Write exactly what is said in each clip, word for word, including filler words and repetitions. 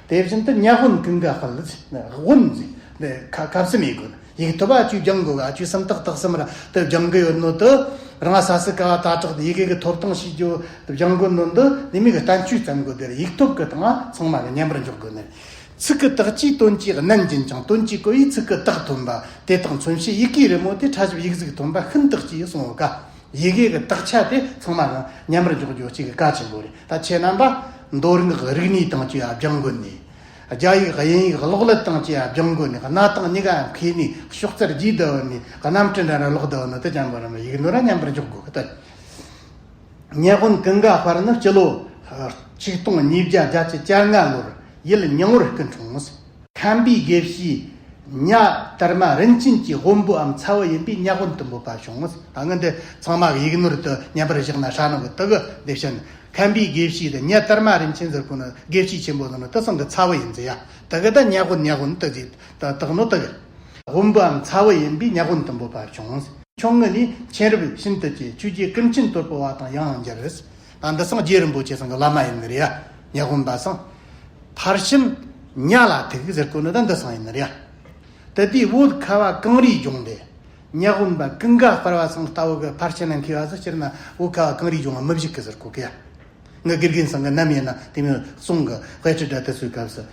དེ་བཞིན་དུ་ཉ་དབོན་ཀུན་དགའ་དཔལ་ཟེར། དབོན་ཟེར། ཁ་ཁ་སེམས་ཡིན་དགོས། ཡིག་ཐོབ་ཨ་ཅུ་སྦྱང་དགོས། ཨ་ཅུ་སུམ་རྟགས་དག་གསུམ་ར་དེ་སྦྱང་གི་ཡོད་ནོ་དུ། རང་ས་སི་ཀ་བ་ད་དྲག་ཡི་གེ་གི་ཐོབ་ཐང་ཤེས་རྒྱུ་སྦྱང་དགོས་ནོ་འདི་ནི་མི་གི་བསྟན་བཅོས་བརྩམས་དགོས། དེར་ཡིག་ཐོབ་གི་སྟེང་ང་ཚང་མ་གི་མཉམ་པར་འཇོག་དགོས་ནི། ཚིག་གི་རྟགས་ཀྱིས་དོན་གྱི་གནད་འབྱིན་ཅིང་། དོན་གྱིས་གོ་བས་ཚིག་གི་རྟགས་ཐོན་པ། དེ་དག་མཚོན་བྱེད་ཡི་གེའི་རི་མོ་དེ། ཕྲ་ཞིབ་ཡིག་གཟུགས་ཐོན་པ་ཤིན་ཏུ་གཅེས་གསུང་བ་ཀ། ཡི་གེ་གི་དག་ཆ་དེ་ཚང་མ་གི་མཉམ་པར་འཇོག་རྒྱུ་གཅིག་གི་གལ་ཆེན་པོ་རེད། ད་ཁྱེད་རྣམ་པ་མདོ་སྔགས་རིག་གནས་དང་བཅས་ཡ་སྦྱང་དགོས་ནི། རྒྱ་ཡིག་དབྱིན་ཡིག་གློག་ཀླད་དང་བཅས་ཡ་སྦྱང་དགོས་ནི། གནའ་དང་སྙི་ག་མཁས་ནི་ཤོག་རྩལ་རྒྱས་བསྡད་ནི། གནམ་གྲུ་འདྲ་ར་ལོག་བསྡད་ནི་དེ་ཅན་པོ་ར་མི་ཡིག་ནོ་ར་མཉམ་པར་འཇོག་དགོས་གི་ད། ཉ་དབོན་ཀུན་དགའ་དཔལ་ནི་སྤྱི་ལོ་ཆིག་སྟོང་ཉིས་བརྒྱ་བརྒྱད་ཅུ་གྱ་ལྔ་ལོར་ཡུལ་ཉང་བོར་སྐུ་འཁྲུངས། མཁན་པོའི་དགེ་བཤེས་ཉ་དར་མ་རིན་ཆེན་གྱི་དབོན་པོའམ་ཚ་བོ་ཡིན་པས་ཉ་དབོན་དུ་འབོད་པ་བྱུང་། ད་ངས་འདི་ཚང་མ་གི་ཡིག་ནོར་དུ་མཉམ་པར་བཞག་ན་ཧྲ་ནོ་གི་དུ་གི་འདི་བཤད། མཁན་པོའི་དགེ་བཤེས་དེ་ཉ་དར་མ་རིན་ཆེན་ཟེར་གོ་ནི་དགེ་བཤེས་ཆེན་པོ་ཟེར་ནི་དུ་སང་གི་ཚ་བོ་ཡིན་ཟེར་ཡ། དུ་གི་ད་ཉ་དབོན་ཉ་དབོན་དུ་ཟེར་ད་དག་ནོ་དུ་གི། དབོན་པོའམ་ཚ་བོ་ཡིན་པས་ཉ་དབོན་དུ་འབོད་པ་བྱུང་། ཆུང་ངུ་ནས་མཁྱེན་རབ་ཤིན་ཏུ་ཆེ། ཆོས་རྗེ་ཀུན་མཁྱེན་དོལ་པོ་བ་དང་ཡང་མཇལ། ད་འདི་སང་རྗེ་རིན་པོ་ཆེ་ཚང་གི་བླ་མ་ཡིན་ནི་རེད་ཡ། ཉ་དབོན་པ་སང་། ཕར་ཕྱིན་ཉ་ལ་ཐུག་ཟེར་གོ་ནི་ད་འདི་སང་ཡིན་ནི་རེད་ཡ། དེ་དུས་བོད་ཁ་བ་གངས་རིའི་ལྗོངས་དེ། ཉ་དབོན་པ་ཀུན་དགའ་དཔལ་བ་སང་ལྟ་བུ་གི་ཕར་ཕྱིན་ན་མཁས་པ་ཟིག་སྤྱིར་ན་བོད་ཁ་བ་གངས་རིའི་ལྗོངས་ལ་མི་བཞུགས་གི་ཟེར་གོ་གི་ཡ། ངའི་དགེ་རྒན་ཚང་གི་ནམ་ཡིན་ན་དེ་མོ་གསུང་གི་དཔེ་ཁྲིད་འདྲ་དེ་ཚོའི་སྐབས་སུ།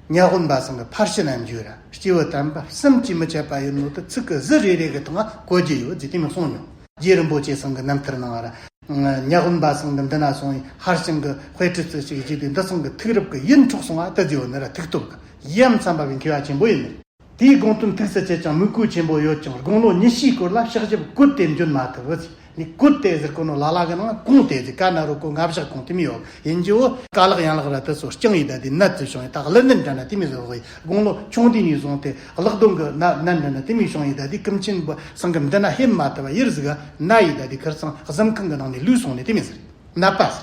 ཉ་དབོན་པ་ཚང་གི་ཕར་ཕྱིན་ན་འཇུག་ར་སྐྱེས་བུ་དམ་པ་བསམ་གྱིས་མི་ཁྱབ་པ་ཡིན་ནོ་དུ་ཚིག་གི་གཟི་རེ་རེ་གི་སྟེང་ང་གོ་རྒྱུ་ཡོད་ཟེར་དེ་མོ་གསུང་མྱོང་། རྗེ་རིན་པོ་ཆེ་ཚང་གི་རྣམ་ཐར་ནང་ར། ཉ་དབོན་པ་ཚང་གི་འདི་ན་སོང་ཡིན་ཧར་ཞིང་གི་དཔེ་ཁྲིད་ཚིག་ཅིག་བརྗོད་དུས་འདི་ཚང་གི་ཐུགས་རབ་ཀྱི་ཡིད་འཕྲོག་སོང་བ་དུ་རྒྱུ་ནི་ར་ཐུགས་སྟོབས་ཀྱི་ཡ་མཚན་པ་གི་མཁས་པ་ཆེན་པོ་ཡིན་ནི། དེའི་དགོངས་དོན་ཐུགས་སུ་ཆུད་ཅིང་མོས་གུས་ཆེན་པོ་ཡོད་ཀྱང་དགུང་ལོ་ཉི་ཤུའི་སྐོར་ལ་ཕྱག་ཞིབ་བཀོད་དེ་འཇོན་མ་ཐུབ་ཟེར། ནི་བཀོད་དེ་ཟེར་གོ་ནོ་ལ་ལ་གི་ནང་གོང་དེ་ཟེར་ཀ་ན་རོ་གོ་ང་བཞག་གོང་དེ་མི་ཡོད་ཡིན་རྒྱུ་བོ་ཀ་ལག་ཡན་ལག་ར་དུ་སོ་རྐྱང་ཡི་ད་དེ་ནད་དུ་བྱུང་ཡི་ད་ཀླུ་ནད་འདྲ་ན་དེ་མི་བཟོ་གི་དགུང་ལོ་ཆུང་དུས་ནས་བཟུང་སྟེ་གླག་གདོང་གི་ནད་ནད་འདྲ་ན་དེ་མི་བྱུང་ཡི་ད་དེ་ཀུན་མཁྱེན་པོ་སང་གི་འདི་ན་ཧེ་མ་ཐུབ་པ་ཡིར་ཟིག་ན་ཡི་ད་དེ་ཁིར་ཚང་གཟིམ་ཁང་གི་ནང་ནས་ལུས་སོང་ནས་དེ་མི་ཟེར། ནད་པ་ཟེར།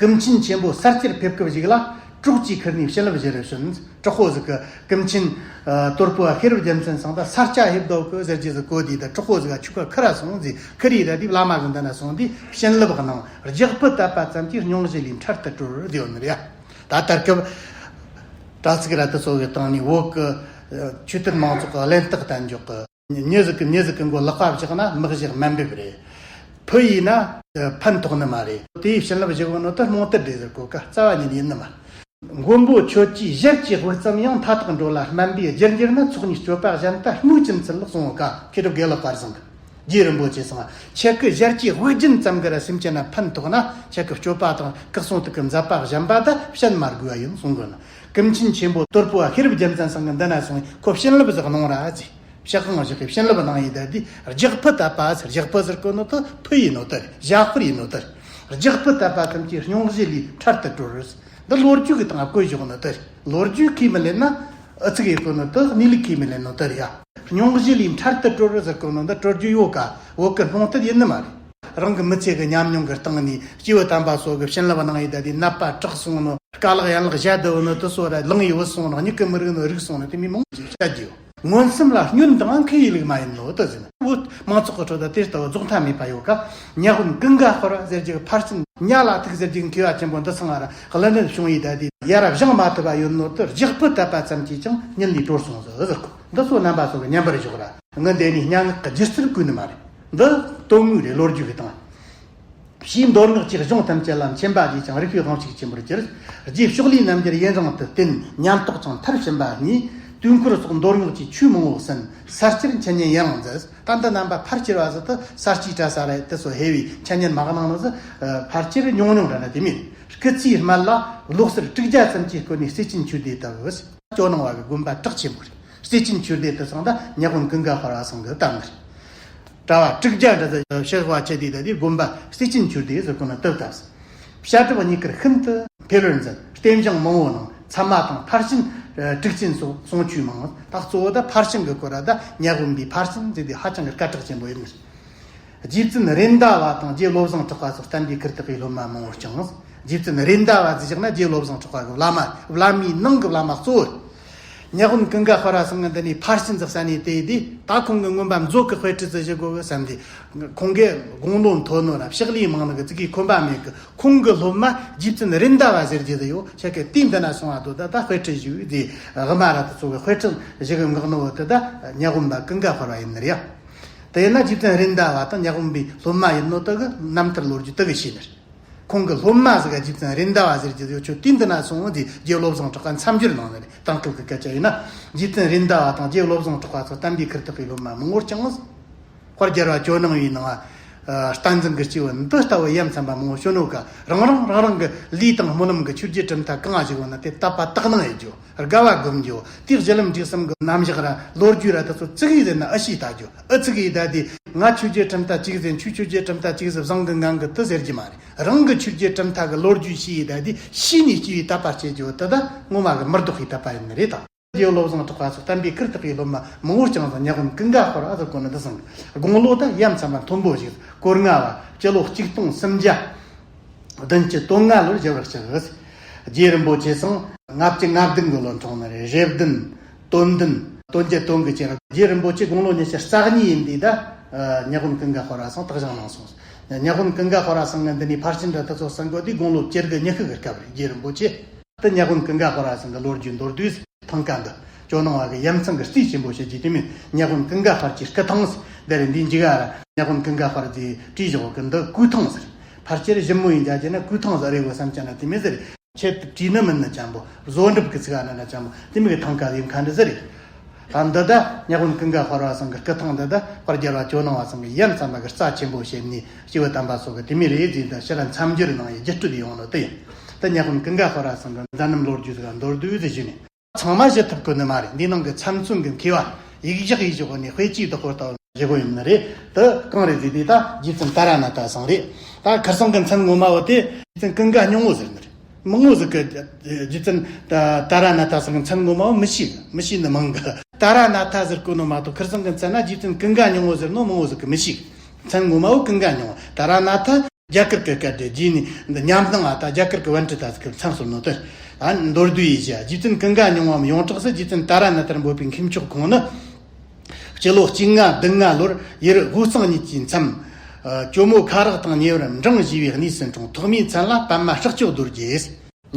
ཀུན་མཁྱེན་ཆེན་པོ་ས་སྐྱར་ཕེབས་སྐབས་ཤིག་ལ་གྲོགས་ཀྱིས་ཁུར་ནས་བྱིན་རླབས་ཞུ་རུ་ཕྱིན། གྲོགས་པོ་ཟིག་གི་ཀུན་མཁྱེན་ཨ་དོལ་པོ་ཤེས་རབ་རྒྱལ་མཚན་སང་ད་ས་སྐྱ་ཕེབས་འདུག་གི་ཟེར་རྒྱུ་ཟིག་གོ་དུས་ད་གྲོགས་པོ་ཟིག་ག་ཆུ་ཁ་ཁུར་ར་སོང་ཟིག་ཁུར་ཡི་ད་དེ་བླ་མ་གི་འདི་ན་སོང་དུས་བྱིན་རླབས་གནང་། རྒྱགས་ཕུ་བཏབ་པ་ཙམ་གྱིས་སྙུང་གཞི་ལས་འཕྲལ་དུ་གྲོལ་ཟེར་ཡོད་ནི་རེད་ཡ། ད་ལྟར་སྐབས་དྲ་ཚིགས་ར་དུ་སོ་གི་སྟེང་ནས་བོད་ཀྱི་ཨ་ཆོས་དད་མང་ཚོགས་ཀྱི་གླེན་རྟགས་བསྟན་འཇོག་གི་མྱི་ཟིག་གི་མྱི་ཟིག་གི་མགོ་ལག་པ་བཞག་ན་མི་བཞག་དམའ་འབེབས་རེད། ཕུ་ཡིན་ན་ཕན་ཐོགས་ནི་མ་རེད། དེའི་བྱིན་རླབས་བཞག་ནོ་ད་རྨོངས་དད་རེད་ཟེར་གོ་ཀ་རྩ་བ་ཉིད་ཡིན་ནི་མ། མགོན་པོ་ཁྱོད་ཀྱིས་ཞལ་གྱི་དབུགས་ཙམ་ཡང་མཐའ་དག་འགྲོ་ལ་སྨན་པའི་རྒྱུར་འགྱུར་ན། ཚོགས་གཉིས་སྤྱོད་པ་གཞན་དག་སྨོས་ཅི་འཚལ་ལགས་གསུང་ངོ་ཀ། མཁས་གྲུབ་དགེ་ལེགས་དཔལ་བཟང་གི། རྗེ་རིན་པོ་ཆེ་གསུང་བ། ཁྱེད་ཀྱི་ཞལ་གྱི་དབུགས་རྒྱུན་ཙམ་གྱིས་ར་སེམས་ཅན་ལ་ཕན་ཐོགས་ན་ཁྱེད་ཀྱི་སྤྱོད་པ་དང་སྐུ་གསུང་ཐུགས་ཀྱི་མཛད་པ་གཞན་པ་ད་བཤད་མ་དགོས་པ་ཡིན་གསུང་གི་ན། ཀུན་མཁྱེན་ཆེན་པོ་དོལ་པོ་བ་ཤེས་རབ་རྒྱལ་མཚན་ཚང་གི་འདི་ན་སོང་ཁོ་བྱིན་རླབས་ཟིག་གནང་ར་ཟེར། ཕྱག་དབང་བཞག་གི་བྱིན་རླབས་གནང་ཡི་ད་དེ་རྒྱགས་ཕུ་བཏབ་པ་ཟེར། རྒྱགས་ཕུ་ཟེར་གོ་ནོ་དུ་ཕུ་ཡིན་ནོ་དུ་རེད། རྒྱགས་ཕུ་ཡིན་ནོ་དུ་རེད། རྒྱགས་ཕུ་བཏབ་པ་ཙམ་གྱིས་སྙུང་གཞི་ལས་འཕྲལ་དུ་གྲོལ་རེད། འདི་ལོ་རྒྱུས་ཀྱི་སྟེང་བཀོད་བཞག་ནོ་དུ་རེད། ལོ་རྒྱུས་ཁས་མི་ལེན་ན་ཨུ་ཚུགས་ཡེད་གོ་ནོ་དུ་གནས་ལུགས་ཁས་མི་ལེན་ནོ་དུ་རེད་ཡ། སྙུང་གཞི་ལས་འཕྲལ་དུ་གྲོལ་རེད་ཟེར་གོ་ནོ་འདི་གྲོལ་རྒྱུ་ཡོད་ཀ་བོད་ཀྱི་རྨོངས་དད་ཡིན་ནི་མ་རེད། རང་གི་མི་ཚེ་གི་ཉམས་མྱོང་གི་སྟེང་ནས་སྐྱེས་བུ་དམ་པ་སོགས་ཀྱི་བྱིན་རླབས་གནང་ཡི་ད་དེ་ནད་པ་དྲག་སོང་ནོ་ཀ་ལག་ཡན་ལག་བཞག་བསྡད་ཡོད་ནོ་དུ་སོ་ར་ལངས་ཡི་བུད་སོང་ནོ་མྱིག་གིས་མི་རིག་ནོ་རིག་སོང་ནོ་དེ་མི་མང་ཆེ་བཤད་རྒྱུ་ཡོད། མངོན་སུམ་ལ་བསྙོན་དང་མཁས་ཡི་ལུགས་མ་ཡིན་ནོ་དུ་ཟེར་ན། བོད་མང་ཚོགས་ཀྱི་ཁྲོད་དུ་དེ་ལྟ་བུ་རྫོགས་མཐའ་མེད་པ་ཡོད་ཀ། ཉ་དབོན་ཀུན་དགའ་དཔལ་བ་ཟེར་རྒྱུ་ཕར་ཕྱིན་ཉ་ལ་ཐུག་ཟེར་རྒྱུ་མཁས་པ་ཆེན་པོ་འདི་ཚང་ང་ར་གླུ་ནད་བྱུང་ཡི་ད་དེ་ཡ་ར་བཞེངས་མ་ཐུབ་པ་ཡོད་ནོ་དུ་རྒྱགས་ཕུ་བཏབ་པ་ཙམ་གྱིས་ཀྱང་ཉིད་ལས་གྲོལ་སོང་ཟེར་ཟེར་གོ། འདི་ཚོ་རྣམ་པ་ཚོ་གི་མཉམ་པར་བཞག་ར། ངི་འདི་ནི་སྙན་ངག་གི་སྒྱུ་རྩལ་བཀོད་ནི་མ་རེད། འདི་དོན་དངོས་རེད། ལོ་རྒྱུས་ཀྱི་སྟེང་། ཕྱིས་མདོ་སྔགས་ཀྱི་གཞུང་ཐམས་ཅད་ལ་མཁྱེན་པ་རྗེས་ཀྱང་རིག་པའི་དབང་ཕྱུག་ཆེན་པོར་གྱུར། རྗེ་ཕྱོགས་ལས་རྣམ་རྒྱལ་ཡུན་རིང་དུ་བསྟེན། ཉམས་རྟོགས་ཀྱང་མཐར་ཕྱིན་པ་གཉིས། དུས་འཁོར་སོགས་མདོ་སྔགས་ཀྱི་ཆོས་མང་བོ་གསན། ས་སྐྱར་འཆད་ཉན་ཡང་མཛད། ད་འདི་རྣམ་པ་ཕལ་ཆེར་བ་ཟིག་ཏུ་ས་སྐྱའི་གྲྭ་ས་ར་དེ་སོ་ཧེ་བའི་འཆད་ཉན་མ་གནང་ནི་ཟིག་ཕལ་ཆེར་ཉུང་ཉུང་ར་ན་དེ་མིན། སྐུ་ཚེའི་སྨད་ལ་ལོ་གསར་དྲུག་བརྒྱ་ཙམ་གྱི་སྐོར་ནས་རྩེ་ཆེན་ཆོས་སྡེ་ལྟ་བུ། ཇོ་ནང་བ་གི་དགོན་པ་གྲགས་ཆེན་པོ་རེད། རྩེ་ཆེན་ཆོས་སྡེ་དུ་སོང་ད་ཉ་དབོན་ཀུན་དགའ་དཔལ་བ་ཚང་གི་གཏམ་རེད། གྲྭ་བ་དྲུག་བརྒྱ་འདྲ་ཟིག་ཕྱག་དཔེ་ཆ་དེ་ད་དེ་དགོན་པ་རྩེ་ཆེན་ཆོས་སྡེ་ཟེར་གོ་ན་དུ་བཏབ། བཤད་གྲྭ་བ་གཉིས་ཀར་ཤིན་ཏུ་འཕེལ་བར་མཛད། རྟེན་བཞེངས་མང་བོ་གནང་། ཚད་མ་དང་ཕར་ཕྱིན་དྲུག་ཅན་སོགས་གསུང་ཆོས་མང་། ད་གཙོ་བོ་ད་ཕར་ཕྱིན་གི་སྐོར་ར་ད་ཉ་དབོན་པའི་ཕར་ཕྱིན་ཟེར་དེ་ཧ་ཅང་གི་སྐད་གྲགས་ཆེན་པོ་ཡིན། རྗེ་བཙུན་རེད་མདའ་བ་དང་རྗེ་བློ་བཟང་གྲགས་པ་སོགས་བསྟན་པའི་ཁུར་ཐེག་པའི་སློབ་མ་མང་བོ་བསྐྱངས། རྗེ་བཙུན་རེད་མདའ་བ་ཟེར་བཞག་ན་རྗེ་བློ་བཟང་གྲགས་པ་གི་བླ་མ། བླ་མའི་ནང་གི་བླ་མ་གཙོ་བོ། ཉ་དབོན་ཀུན་དགའ་དཔལ་བ་ཚང་གི་འདི་ནས་ཕར་ཕྱིན་ཟིག་ས་ནས་དེ་དུས་ད་ཁོང་གི་མངོན་པ་མཛོད་ཀྱི་དཔེ་ཁྲིད་ཟིག་བཞི་དགོས་གི་བསམ་དུས། ཁོང་གི་དགུང་ལོ་མཐོ་ནོ་ར་ཕྱག་ལས་མང་ནི་གི་ཙི་གིས་ཁོམ་པ་མེད་གི། ཁོང་གི་སློབ་མ་རྗེ་བཙུན་རེད་མདའ་བ་ཟེར་རྒྱུ་དེ་ཡོད། ཁྱེད་ཀྱི་དུས་འདི་ན་སོང་བ་དོ་ད་ད་དཔེ་ཁྲིད་བཞི་དེ་དབུ་མ་ར་དེ་ཚོ་གི་དཔེ་ཁྲིད་བཞི་གི་འགག་ནོ་དེ་ད་ཉ་དབོན་པ་ཀུན་དགའ་དཔལ་བ་ཡིན་ནི་རེད་ཡ། དེ་ཡིན་ན་རྗེ་བཙུན་རེད་མདའ་བ་དང་ཉ་དབོན་པའི་སློབ་མ་ཡིན་ནོ་དེ་གི་རྣམ་ཐར་ལོ་རྒྱུས་དེ་གི་ཤེས་ནི་རེད། ཁོང་གི་སློབ་མ་ཟིག་ག་རྗེ་བཙུན་རེད་མདའ་བ་ཟེར་གྱི་ཡོད། ཆོ་དུས་འདི་ན་སོང་བོ་དེ་རྗེ་བློ་བཟང་གྲགས་པ་མཚམས་སྦྱོར་གནང་ནི་རེད། དེང་སྐབས་ཀྱི་སྐད་ཆ་ཡིན་ན་རྗེ་བཙུན་རེད་མདའ་བ་དང་རྗེ་བློ་བཟང་གྲགས་པ་ཚོ་བསྟན་པའི་ཁུར་ཐེག་གི་སློབ་མ་མང་བོར་ཀྱང་། དཔལ་རྒྱལ་བ་ཇོ་ནང་བའི་ནང་ཨ་བསྟན་འཛིན་གྱི་སྐྱེས་བུ་འདི་ལྟ་བུ་ཡ་མཚན་པ་མང་བོ་ཤོད་ནོ་ག་རང་རང་རང་རང་གི་ལུས་དང་སྨོན་ལམ་གྱི་ཆོས་བརྒྱུད་གྲུབ་མཐའ་གང་ཞིག་ཡོད་ན་དེ་དད་པ་དག་སྣང་ཡེད་རྒྱུ། དགའ་བ་སྒོམ་རྒྱུ། དེའི་གཞི་ལམ་འབྲས་གསུམ་གྱི་རྣམ་གཞག་ར་ལོ་རྒྱུས་ར་དེ་ཚོ་ཙི་གེ་ཟེར་ན་ཨ་ཤེས་ལྟ་རྒྱུ། ཨ་ཙི་གེ་ཡིས་ད་དེ་ང་ཆོས་བརྒྱུད་གྲུབ་མཐའ་གཅིག་ཟེར། ཁྱོད་ཆོས་བརྒྱུད་གྲུབ་མཐའ་གཅིག་ཟེར། བཟང་གི་ངན་གི་དེ་ཟེར་རྒྱུ་མ་རེད། རང་གི་ཆོས་བརྒྱུད་གྲུབ་མཐའ་གི་ལོ་རྒྱུས་ཤེས་ཡི་ད་དེ་ཤེས་ནས་སྐྱེ་བའི་དད་པ་སྐྱེ་རྒྱུ་དེ་ད་ངོ་མ་གི་མི་ལྡོག་པའི་དད་པ་ཡིན་ནི་རེད་ད། རྗེ་བློ་བཟང་གྲགས་པ་སོགས་བསྟན་པའི་ཁུར་ཐེག་པའི་སློབ་མ་མང་བོ་བསྐྱངས་ཙང་ཉ་དབོན་ཀུན་དགའ་དཔལ་བ་ཟེར་གོ་ནི་འདི་སོང་། དགུང་ལོ་ད་ཡ་མཚན་པ་མཐོན་པོ་ཞིག་སྐོར་ལྔ་བ། སྤྱི་ལོ་གཅིག་སྟོང་སུམ་བརྒྱ་བདུན་ཅུ་དོན་ལྔ་ལོར་བཞུགས་པར་གྱུར། རྗེ་རིན་པོ་ཆེ་སང་ལྔ་བཅུ་ང་བདུན་གི་ལོ་འཁྲུངས་ནི་རེད། རེ་བདུན། དོན་བདུན། དོན་བརྒྱད། དོན་དགུ་བཅས། རྗེ་རིན་པོ་ཆེ་དགུང་ལོ་ཉི་ཤུ་རྩ་གཉིས་ཡིན་དུས་ད་ཉ་དབོན་ཀུན་དགའ་དཔལ་བ་སང་བཏགས་བཞེངས་གནང་སོང་། ཉ་དབོན་ཀུན་དགའ་དཔལ་བ་སང་གི་འདི་ནས་ཕར་ཕྱིན་ར་དེ་ཚོ་གསན་དགོས་དུས་དགུང་ལོ་བཅུ་དགུ་ཉི་ཤུ་གི་སྐབས་རེད། རྗེ་རིན་པོ་ཆེ། ད་ཉ་དབོན་ཀུན་དགའ་དཔལ་བ་ཚང་གི་ལོ་རྒྱུས་མདོར་བསྡུས་ཐང་ཀ་འདི། ཇོ་ནང་བ་གི་ཡ་མཚན་གི་རྩིས་ཆེན་པོ་བྱེད་ཀྱི་དེ་མིན་ཉ་དབོན་ཀུན་དགའ་དཔལ་གྱི་སྐུ་ཐང་། འདི་རེད། འདི་འཇིག་ག་ར་ཉ་དབོན་ཀུན་དགའ་དཔལ་གྱི་བྲིས་བཞག་གི་འདི་སྐུ་ཐང་ཟེར། ཕལ་ཆེར་ཞིབ་མོ་ཡིན་རྒྱ་ཅེ་ན་སྐུ་ཐང་ཟེར་རེད་བ་བསམ་ཅ་ན་དེ་མིན་ཟེར། ཆེད་དུ་བྲིས་ནི་མིན་ནི་ཅན་པོ་བཟོ་འགྲེམས་ཀྱི་ཚིག་ཨ་ན་ན་ཅན་པོ་དེ་མིན་གི་ཐང་ཀ་ཡིན་མཁན་འདི་ཟེར་རེད། ད་འདི་ད་ཉ་དབོན་ཀུན་དགའ་དཔལ་བ་ཚང་གི་སྐུ་ཐང་འདི་ད་དཔལ་རྒྱལ་བ་ཇོ་ནང་བ་ཚང་གི་ཡ་མཚན་པ་གི་རྩ་ཆེན་པོ་བྱེད་ནི་སྐྱེས་བུ་དམ་པ་སོགས་ཀྱི་དེ་མི་རེད་ཟེར། ད་ཕྱི་ལ་མཚམས་སྦྱོར་གནང་ཡི་རྒྱུ་སྤྲོད་ཡོང་ནོ་དེ་ཡིན། ད་ཉ་དབོན་ཀུན་དགའ་དཔལ་བ་ཚང་གི་མཛད་རྣམ་ལོ་རྒྱུས་ཟིག་མདོར་བསྡུས་ཟིག་ཞུས་ནས། ཚང་མ་ཞུ་ཐུབ་གི་ནི་མ་རེད། འདི་ནང་གི་ཚབ་མཚོན་གྱི་མཁས་པ་ཡིག་གཞག་ཡིག་གཞོག་ནས་དཔེ་ཆའི་བདག་པོ་ལྟ་བུ་ཞུ་གི་ཡོད་ནི་རེད། དེ་གང་རེད་ཟེར་དུས་ད་རྗེ་བཙུན་ཏཱ་ར་ནཱ་ཐ་ཚང་རེད། ད་ཁིར་ཚང་གི་མཚན་ངོ་མ་བོ་དེ་རྗེ་བཙུན་ཀུན་དགའ་སྙིང་བོ་ཟེར་ནི་རེད། མང་བོ་ཟིག་གི་རྗེ་བཙུན་ཏཱ་ར་ནཱ་ཐ་ཚང་གི་མཚན་ངོ་མ་བོ་མི་ཤེས་གི། མི་ཤེས་ནི་མང་གི། ཏཱ་ར་ནཱ་ཐ་ཟེར་གོ་ནོ་མ་གཏོགས་ཁིར་ཚང་གི་མཚན་ན་རྗེ་བཙུན་ཀུན་དགའ་སྙིང་བོ་ཟེར་ནོ་མང་བོ་ཟིག་གི་མི་ཤེས་གི། མཚན་ངོ་མ་བོ་ཀུན་དགའ་སྙིང་བོ། ཏཱ་ར་ནཱ་ཐ་རྒྱ་གར་གྱི་སྐད་དུ་རྗེས་ནས་འདི་ཉམས་སྣང་ཨ་ད་རྒྱ་གར་གྱི་བན་ཏྲི་ཏ་ཟིག་གི་མཚན་གསོལ་ནོ་དེ། ཨ་མདོར་བསྡུས་ཡིན་ཞེ། རྗེ་བཙུན་ཀུན་དགའ་སྙིང་བོའམ་ཡོངས་གྲགས་སུ་རྗེ་བཙུན་ཏཱ་ར་ནཱ་ཐར་འབོད་པའི་མཁས་མཆོག་ཁོང་ནི། སྤྱི་ལོ་གཅིག་ལྔ་བདུན་ལྔ་ལོར་ཡུལ་ཝུའུ་གཙང་གཉིས་ཀྱི་མཚམས། ཨ་ཇོ་མོ་ཁ་རག་དང་ཉེ་བར་འབྲིང་བཞེས་པའི་གནས་སུ་འཁྲུངས། ཐོག་མའི་མཚན་ལ་པདྨ་ཧྲག་ཅོད་རྡོ་རྗེ།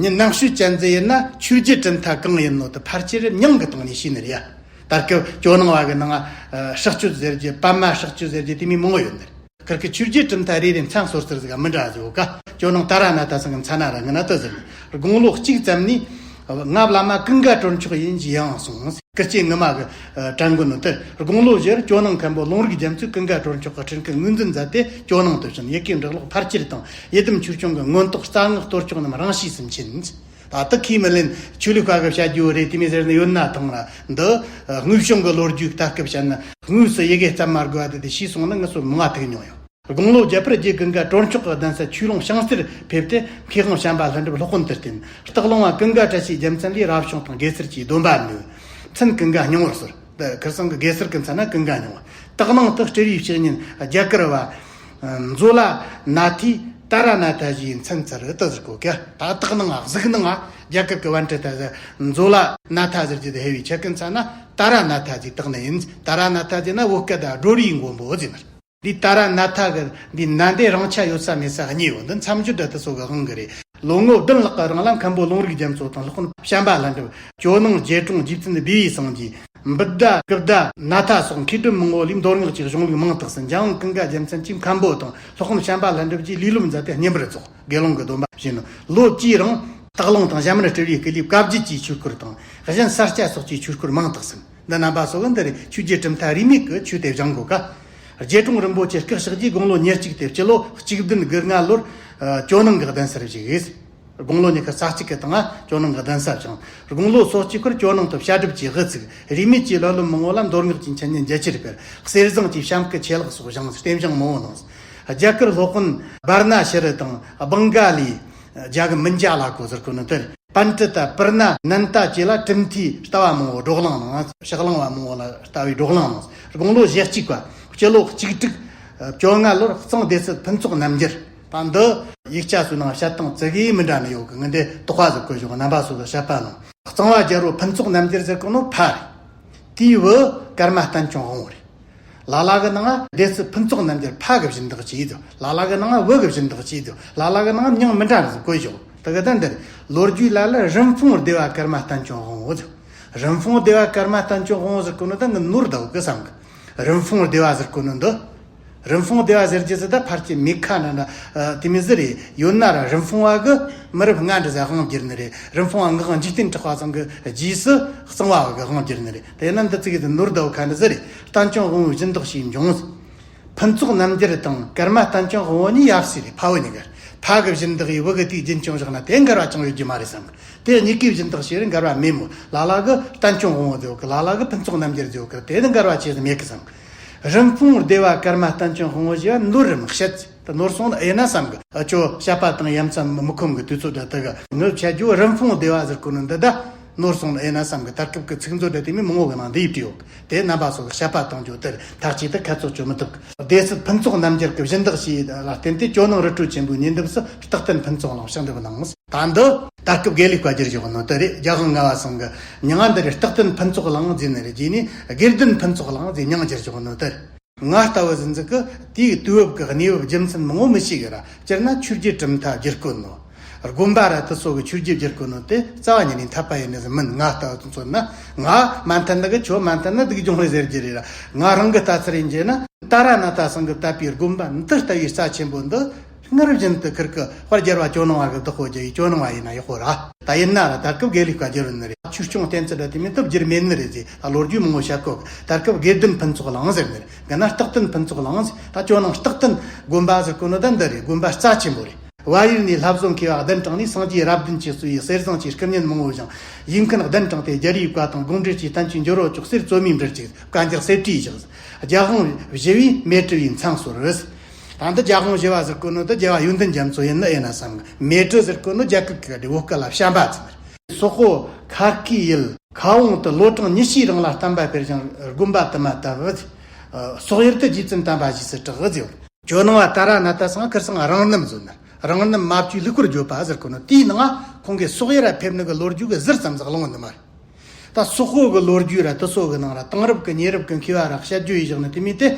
ཉིན་ནང་ཤུལ་ཅན་ཟེར་ཡིན་ན་ཆོས་རྗེ་གྲུབ་མཐའ་གང་ཡིན་ནོ་དེ་ཕལ་ཆེར་མྱིང་གི་སྟེང་ནས་ཤེས་ནི་རེད་ཡ། ད་སྐབས་ཇོ་ནང་བ་གི་ནང་ང་ཧྲག་ཅོད་ཟེར་རྒྱུ་པདྨ་ཧྲག་ཅོད་ཟེར་རྒྱུ་དེ་མོ་མང་བོ་ཡོད་ནི་རེད། ཁིར་གི་ཆོས་རྗེ་གྲུབ་མཐའ་རེ་རེ་མཚན་གསོལ་ཟེར་ཟིག་མི་འདྲ་ཟིག་ཡོད་ཀ། ཇོ་ནང་ཏཱ་ར་ནཱ་ཐ་ཚང་གི་མཚན་ན་ར་ངི་ན་དེ་ཟེར་ནི། དགུང་ལོ་གཅིག་ཙམ་ནས་རྔ་བླ་མ་ཀུན་དགའ་གྲོལ་མཆོག་ཡིན་གྱི་ཡང་གསུངས། སྐུ་སྐྱེ་ངི་མ་གི་དྲན་གོ་ནོ་དེ། དགུང་ལོ་བཞིར་ཇོ་ནང་མཁན་པོ་ལུང་རིགས་རྒྱ་མཚོས་ཀུན་དགའ་གྲོལ་མཆོག་གི་ཁྲིད་ཀྱི་ངོས་འཛིན་མཛད་དེ་ཇོ་ནང་དུ་ཕྱིན། ཡི་གེ་འབྲི་ཀློག་ཕལ་ཆེར་དང་ཡི་དམ་ཆོས་སྐྱོང་གི་མངོན་རྟོགས་རྩ་སྔགས་གཏོར་ཆོག་རྣམས་རང་ཤེས་སུ་མཁྱེན། ད་ལྟ་ཁས་མི་ལེན། ཆོས་ལུགས་པ་གི་བྱ་རྒྱུ་རེད་དེ་མོ་ཟེར་ནི་ཡོད་ན་ཐང་ར། འདི་དངོས་བྱུང་གི་ལོ་རྒྱུས་ལྟ་སྐབས་བཤད་ན་དངོས་སུ་ཡི་གེ་བརྩམས་མ་དགོས་པ་དེ་དེ་ཤེས་སོང་ན་ངི་སོ་མང་ང་ཐུག་མྱོང་ཡོད། དགུང་ལོ་བརྒྱད་པར་རྗེ་ཀུན་དགའ་གྲོལ་མཆོག་གི་གདན་ས་ཆོས་ལུང་བྱང་རྩེར་ཕེབས་ཏེ་མཁས་དབང་བྱམས་པ་ལྷུན་གྲུབ་སློབ་དཔོན་དུ་བསྟེན། སྟག་ལུང་བ་ཀུན་དགའ་བཀྲ་ཤིས་རྒྱལ་མཚན་ལས་རབ་བྱུང་དང་དགེ་ཚུལ་གྱི་སྡོམ་པ་ནོས། མཚན་ཀུན་དགའ་སྙིང་བོར་གསོལ། འདི་ཁིར་ཚང་གི་དགེ་ཟུར་གི་མཚན་ན་ཀུན་དགའ་སྙིང་བོ། སྟག་ལུང་དུ་སྤྲུལ་བའི་བཤེས་གཉེན་རྒྱ་གར་བ། མཛོ་ལ་ནཱ་ཐའི་ཏཱ་ར་ནཱ་ཐ་ཞེས་མཚན་བསྩལ་ཏི་ཟེར་གོ་ཀ། ད་སྟག་ནང་ང་གཟིག་ནང་ང་རྒྱ་གར་གི་བན་ཏྲི་ཏ་ཟེར། མཛོ་ལ་ནཱ་ཐ་ཟེར་གྱི་དེ་ཧེ་བའི་ཆ་ཀུན་ཚ་ན་ཏཱ་ར་ནཱ་ཐ་ཟེར་སྟག་ནི་ཡིན། ཏཱ་ར་ནཱ་ཐ་ཟེར་ན་བོད་སྐད་ད་སྒྲོལ་བའི་མགོན་པོ་ཟེར་ནི། འདི་ཏཱ་ར་ནཱ་ཐ་གི་འདི་ནཱ་འདི་རང་ཆ་ཡོད་ས་མེད་ས་གཉིས་ཡོད། འདི་མཚམས་སྦྱོར་འདྲ་དེ་ཚོ་གི་དབང་གི་རེད། ལོ་ངོ་བདུན་ལྷག་གི་རིང་ལ་མཁན་པོ་ལུང་རིགས་རྒྱ་མཚོ་དང་སློབ་དཔོན་བྱམས་པ་ལྷུན་གྲུབ། ཇོ་ནང་རྗེ་དྲུང་རྗེ་བཙུན་བི་བའི་སངས་རྒྱས། བུདྡྷ་ཀུབ་དྷ་ནཱ་ཐ་སོགས་མཁས་གྲུབ་མང་བོ་ལས་མདོ་སྔགས་ཀྱི་གཞུང་ལུགས་མང་དག་ཟིན། འཇམ་དབྱངས་ཀུན་དགའ་རྒྱལ་མཚན་གྱིས་མཁན་པོ་དང་སློབ་དཔོན་བྱམས་པ་ལྷུན་གྲུབ་ཀྱིས་ལས་སློབ་མཛད་དེ་བསྙེན་པར་རྫོགས། དགེ་སློང་གི་སྡོམ་པ་བཞེས་ནོ། ལོ་བཅུའི་རིང་སྟག་ལུང་དང་ཞྭ་དམར་སྤྲུལ་བའི་སྐུ་ལུས་བཀའ་བརྒྱུད་ཀྱི་ཆོས་སྐོར་དང་གཞན་ས་སྐྱ་སོགས་ཀྱི་ཆོས་སྐོར་མང་དག་ཟིན། འདི་རྣམ་པ་སོགས་འདི་རེད། ཆོས་རྗེ་གྲུབ་མཐའ་རིས་མེད་ཀྱི་ཆོས་དེ་སྦྱང་དགོས་ཀ། རྗེ་དྲུང་རིན་པོ་ཆེ་སྐུ་གཤེགས་རྗེས་དགུང་ལོ་ཉེར་གཅིག་སྟེ་སྤྱི་ལོ་གཅིག་བདུན་དགུ་ལྔ་ལོར་ཨ་ཇོ་ནང་གི་གདན་སར་བཞུགས། དགུང་ལོ་ཉི་ཤུ་རྩ་གཅིག་གི་སྟེང་ང་ཇོ་ནང་གི་གདན་ས་བཞེངས། དགུང་ལོ་སོ་གཅིག་པར་ཇོ་ནང་དུ་བཤད་སྒྲུབ་ཀྱི་དབུ་ཚུགས། རིས་མེད་ཀྱི་བླ་སློབ་མང་བོ་ལ་མདོ་སྔགས་ཀྱི་འཆད་ཉན་རྒྱ་ཆེར་སྤེལ། གསེར་ཟངས་ཀྱི་བྱམས་སྐུ་ཆེ་ལེགས་སོགས་བཞེངས། རྟེན་བཞེངས་མང་བོ་གནང་། རྒྱ་གར་སློབ་དཔོན་བཱ་ར་ཎ་ཤི་རི་དང་། བང་ག་ལི། རྒྱ་གི་མི་འཇའ་ལ་གོ་ཟེར་གོ་ནི་དེར། པཎྜི་ཏ་པུར་ཎ་ནན་ཏ་བཅས་ལ་གྲུབ་མཐའི་ལྟ་བ་མང་བོ་བགྲོ་གླེང་གནང་། ཕྱག་ལེན་བ་མང་བོ་ལ་ལྟ་བའི་བགྲོ་གླེང་གནང་། དགུང་ལོ་ཞེ་གཅིག་པ། སྤྱི་ལོ་གཅིག་དྲུག་བཅོ་ལྔ་ལོར་གཙང་སྡེ་སྲིད་ཕུན་ཚོགས་རྣམ་རྒྱལ། ད་འདི་ཡིག་ཆ་ཚོའི་ནང་བཤད་སྟངས་ཙི་གེ་མི་འདྲ་ནི་ཡོད་གི། ངས་འདི་དོགས་པ་ཟིག་བཀོད་བཞག་རྣམ་པ་ཚོ་གི་བཤད་པ་ནང་གཙང་བ་རྒྱལ་པོ་ཕུན་ཚོགས་རྣམ་རྒྱལ་ཟེར་གོ་ནོ་ཕ་རེད། དེའི་བུ་ཀརྨ་བསྟན་སྐྱོང་དབང་པོ་རེད། ལ་ལ་གི་ནང་སྡེ་སྲིད་ཕུན་ཚོགས་རྣམ་རྒྱལ་ཕ་གི་སྦྱིན་བདག་བྱས་འདུག་ལ་ལ་གི་ནང་བུ་གི་སྦྱིན་བདག་བྱས་འདུག་ལ་ལ་གི་ནང་མྱིང་མི་འདྲ་ཟིག་བཀོད་བཞག་དེ་གི་ད་འདིར་ལོ་རྒྱུས་ལ་ལ་རིན་སྤུངས་སྡེ་བ་ཀརྨ་བསྟན་སྐྱོང་དབང་པོ་ཟེར། རིན་སྤུངས་སྡེ་བ་ཀརྨ་བསྟན་སྐྱོང་དབང་པོ་ཟེར་གོ་ནོ་ད་ངས་ནོར་བསྡད་གི་བསམ་གི། རིན་སྤུངས་སྡེ་བ་ཟེར་གོ་ནོ་འདི། རིན་སྤུངས་སྡེ་བ་ཟེར་རྒྱུ་ཟེར་ད་ཕལ་ཆེར་མེ་ཁ་ན་འདྲ་དེ་མོ་ཟིག་རེད། ཡོད་ན་ར་རིན་སྤུངས་པ་གི་མི་རབས་སྔ་འདྲ་ཟིག་དབང་བསྒྱུར་ནི་རེད། རིན་སྤུངས་པ་ངག་དབང་འཇིག་རྟེན་གྲགས་པ་ཚང་གི་རྗེས་སུ་གཙང་བ་བ་གི་དབང་བསྒྱུར་ནི་རེད། དེ་ན་འདི་ཙི་གེ་ཟིག་ནོར་བསྡད་གི་ཁ་འདྲ་ཟིག་རེད། བསྟན་སྐྱོང་དབང་པོའི་སྦྱིན་བདག་བྱས་འབྱུང་ཟིག་ཕུན་ཚོགས་རྣམ་རྒྱལ་དང་ཀརྨ་བསྟན་སྐྱོང་དབང་པོ་གཉིས་ཡབ་སྲས་རེད། ཕ་བུ་གཉིས་ཀ་རེད། ཕ་གི་སྦྱིན་བདག་ཡིས་བུ་གི་དུས་རྒྱུན་སྐྱོང་བཞག་ན་དེ་འགལ་བ་ཅང་ཡོད་རྒྱུ་མ་རེད་བསམ་གི། དེ་གཉིས་ཀའི་སྦྱིན་བདག་བྱས་རེད། འགལ་བ་མེད་མོད། ལ་ལ་གི་བསྟན་སྐྱོང་དབང་པོ་ཟེར་གི། ལ་ལ་གི་ཕུན་ཚོགས་རྣམ་རྒྱལ་ཟེར་གི། དེ་ནི་འགལ་བ་ཆེ་ཟིག་མེད་གི་བསམ་གི། རིན་སྤུངས་སྡེ་བ་ཀརྨ་བསྟན་སྐྱོང་དབང་པོ་ཞེས་པ་ནོར་རེམ་བཤད། ད་ནོར་སོང་ན་ཨེ་ན་བསམ་གི། ཨ་ཅོ་བཤད་པ་དང་ཡ་མཚན་མི་ཁོམ་གི་དུས་ཚོད་འདྲ་དེ་གི་ངས་བཤད་རྒྱུ་རིན་སྤུངས་སྡེ་བ་ཟེར་གོ་ནོ་འདི་ད་ནོར་སོང་ན་ཨེ་ན་བསམ་གི། ད་སྐབས་ཀྱི་ཚིག་མཛོད་འདྲ་དེ་མོ་མང་བོ་གི་ནང་འདི་ཡིབ་ཏུ་ཡོད་གི། དེ་རྣམ་པ་ཚོ་གི་བཤད་པ་གཏོང་རྒྱུ་དེར་ཐག་ཆོད་དུ་ཁ་ཚོགས་བཅོ་མི་ཐུབ་གི། སྡེ་སྲིད་ཕུན་ཚོགས་རྣམ་རྒྱལ་གྱི་སྦྱིན་བདག་བྱས་ལ་བརྟེན་ཏེ་ཇོ་ནང་རི་ཁྲོད་ཆེན་པོའི་ཉེ་འདབས་སུ་རྟག་བརྟན་ཕུན་ཚོགས་གླིང་ཞིག་འདེབས་གནང་། ད་འདི་ད་སྐབས་དགེ་ལུགས་པ་བསྒྱུར་བཞག་ནོ་དེ་རེད། རྒྱལ་དབང་ལྔ་པ་ཚང་གི་མྱིང་ང་འདི་རེད། རྟག་བརྟན་ཕུན་ཚོགས་གླིང་ཟེར་ནི་རེད། རྗེས་ནས་དགེ་ལྡན་ཕུན་ཚོགས་གླིང་ཟེར་མྱིང་བསྒྱུར་བཞག་ནོ་དེ་རེད། ང་ལྟ་བུ་ཟིག་གིས་དེའི་དུས་བབ་ཀྱི་གནས་བབ་རྒྱུ་མཚན་མང་བོ་མི་ཤེས་གི་ར། སྤྱིར་ན་ཆོས་བརྒྱུད་གྲུབ་མཐའ་བསྒྱུར་དགོས་ནོ། དགོན་པ་ར་དེ་སོགས་ཀྱི་ཆོས་བརྒྱུད་བསྒྱུར་དགོས་ནོ་དེ་རྩ་བ་ཉིད་ནས་འཐད་པ་ཡིན་ནི་ཟིག་མིན། ང་ལྟ་བུ་ཚོ་ན་ང་མ་མཐུན་ནི་གི་ཁྱོད་མ་མཐུན་ན་སྡུག་གྱོང་རེད་ཟེར་རྒྱུ་རེད་ར། ང་རང་གི་ལྟ་ཚུལ་ཡིན་རྒྱུ་ན། ཏཱ་ར་ནཱ་ཐ་སང་གིས་བཏབ་པའི་དགོན་པ་འདི་ལྟ་བུའི་རྩ་ཆེན་པོ་འདི་སྔར་བཞིན་དུ་ཁིར་གི་དཔལ་རྒྱལ་བ་ཇོ་ནང་པ་གི་བདག་པོ་རྒྱལ་བའི་ཇོ་ནང་པ་ཡིན་ན་ཡག་པོ་ར། ད་ཡིན་ན་ར་ད་སྐབས་དགེ་ལུགས་པ་བསྒྱུར་ནི་རེད། ཆོས་སྐྱོང་བསྟེན་ཚུལ་འདྲ་དེ་མིན་དུ་བསྒྱུར་མེད་ནི་རེད་ཟེར། ད་ལོ་རྒྱུས་མང་བོ་བཤད་གོ་གི། ད་སྐབས་དགེ་ལྡན་ཕུན་ཚོགས་གླིང་ཟེར་ནི་རེད། ག་ན་རྟག་བརྟན་ཕུན་ཚོགས་གླིང་ཟེར། ད་ཇོ་ནང་རྟག་བརྟན་དགོན་པ་ཟེར་གོ་ནི་ད་འདི་རེད། དགོན་པ་རྩ་ཆེན་པོ་རེད། བལ་ཡུལ་ནས་བླ་བཟང་མཁས་པ་གདན་དྲངས་ནས་སངས་རྒྱས་རབ་བདུན་གྱིས་གཙོས་པའི་གསེར་ཟངས་ཀྱི་སྐུ་བརྙན་མང་བོ་བཞེངས། ཡིག་མཁན་གདན་དྲངས་ཏེ་རྒྱལ་བའི་བཀའ་དང་དགོངས་འགྲེལ་གྱི་བསྟན་བཅོས་འགྱུར་བ་ཅོག་གསེར་བཙོ་མའི་འབྲུར་བཅུག་བཀའ་འགྱུར་གསེར་བྲིས་བཞག་རྒྱལ་དབང་བཞི་པའི་མེ་ཏྲི་བའི་མཚན་གསོལ། ད་འདི་རྒྱལ་དབང་བཞི་པ་ཟེར་གོ་ནོ་དེ་རྒྱལ་བ་ཡོན་ཏན་རྒྱ་མཚོ་ཡིན་ནི་ཨེ་ན་བསམ་གི། མེ་ཏྲི་ཟེར་གོ་ནོ་རྒྱ་གར་གི་བོད་སྐད་ལ་བྱམས་པ་ཟེར་ནི་རེད། སོག་པོ་ཁ་སྐའི་ཡུལ་ཁ་བོང་དུ་ལོ་གྲངས་ཉི་ཤུའི་རིང་ལ་བསྟན་པ་སྤེལ་ཞིང་དགོན་པ་དུ་མ་བཏབ། སོག་ཡུལ་དུ་རྗེ་བཙུན་དམ་པ་ཞེས་སུ་གྲགས་ཟེར། ཇོ་ནང་པ་ཏཱ་ར་ནཱ་ཐ་སང་ཁིར་སང་རང་རྣམ་བཟོས་ནི། རང་རྣམ་མ་བཅོས་ལུགས་པར་བརྗོད་པ་ཟེར་གོ་ནོ་དེའི་ནང་ཁོང་གིས་སོག་ཡུལ་ར་ཕེབས་ནི་གི་ལོ་རྒྱུས་གི་ཟུར་ཙམ་ཟིག་གླེང་ནི་མ་རེད། ད་སོག་པོ་གི་ལོ་རྒྱུས་ར་དེ་སོགས་གི་ནང་ར་དེང་རབས་ཀྱི་ཉེ་རབས་ཀྱི་མཁས་པ་ར་དཔྱད་བརྗོད་ཡས་བཞག་ནི་དེ་མིན་ཏེ།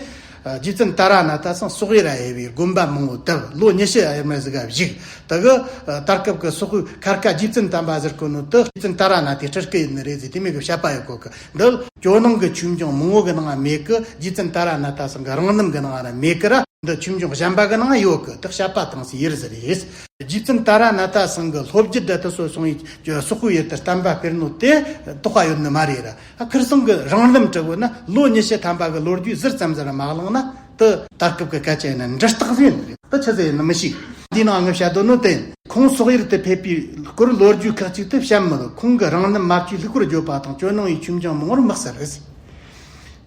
རྗེ་བཙུན་ཏཱ་ར་ནཱ་ཐ་སང་སོག་ཡུལ་ར་ཡོད་པའི་དགོན་པ་མང་བོ་བཏབ། ལོ་ཉི་ཤུ་ཡར་མར་ཟིག་ག་བཞུགས། དེ་གི་ད་སྐབས་ཀྱི་སོག་པོའི་ཁར་ཁ་རྗེ་བཙུན་དམ་པ་ཟེར་གོ་ནོ་དེ་རྗེ་བཙུན་ཏཱ་ར་ནཱ་ཐའི་སྤྲུལ་སྐུ་ཡིན་ནི་རེད་ཟེར་དེ་མོ་གི་བཤད་པ་ཡོད་གོ་གི། འདི་ལ་ཇོ་ནང་གི་ཆོས་འབྱུང་མང་བོ་གི་ནང་མེད་གི། རྗེ་བཙུན་ཏཱ་ར་ནཱ་ཐ་སང་གི་རང་རྣམ་གི་ནང་ར་མེད་གི་ར། འདི་ཆོས་འབྱུང་གཞན་པ་གི་ནང་ཡོད་གི། དེ་བཤད་པ་བཏང་སའི་ཡུལ་ཟིག་རེད། རྗེ་བཙུན་ཏཱ་ར་ནཱ་ཐ་སང་གི་ལྷོ་རྒྱུད་དུ་དེ་སོགས་སོང་བའི་སོག་པོའི་ཡུལ་དུ་བསྟན་པ་སྤེལ་ནོ་དེ་དོགས་པ་ཡོད་ནི་མ་རེད་ར། ཨ་ཁིར་སང་གི་རང་རྣམ་དྲི་བོ་ན་ལོ་ཉི་ཤུ་ཐམ་པ་གི་ལོ་རྒྱུས་ཟུར་ཙམ་ཟིག་ར་མ་གླེང་ན་དེ་ད་སྐབས་ཀྱི་སྐད་ཆ་ཡིན་ན་འདྲི་རྟགས་ཟིག་ཡིན་ནི་རེད། དེ་ཆི་ཟིག་ཡིན་ནི་མི་ཤེས། འདིའི་ནང་ངས་བཤད་དོན་ནི་དེ་ཡིན། ཁོང་སོག་ཡུལ་དུ་ཕེབས་པའི་སྐོར་ལོ་རྒྱུས་ཁག་ཅིག་ཏུ་བཤད་མི་འདུག་ཁོང་གི་རང་རྣམ་མ་བཅོས་ལུགས་པར་བརྗོད་པ་དང་ཇོ་ནང་པའི་ཆོས་འབྱུང་མང་བོར་དམིགས་བསལ་རེད།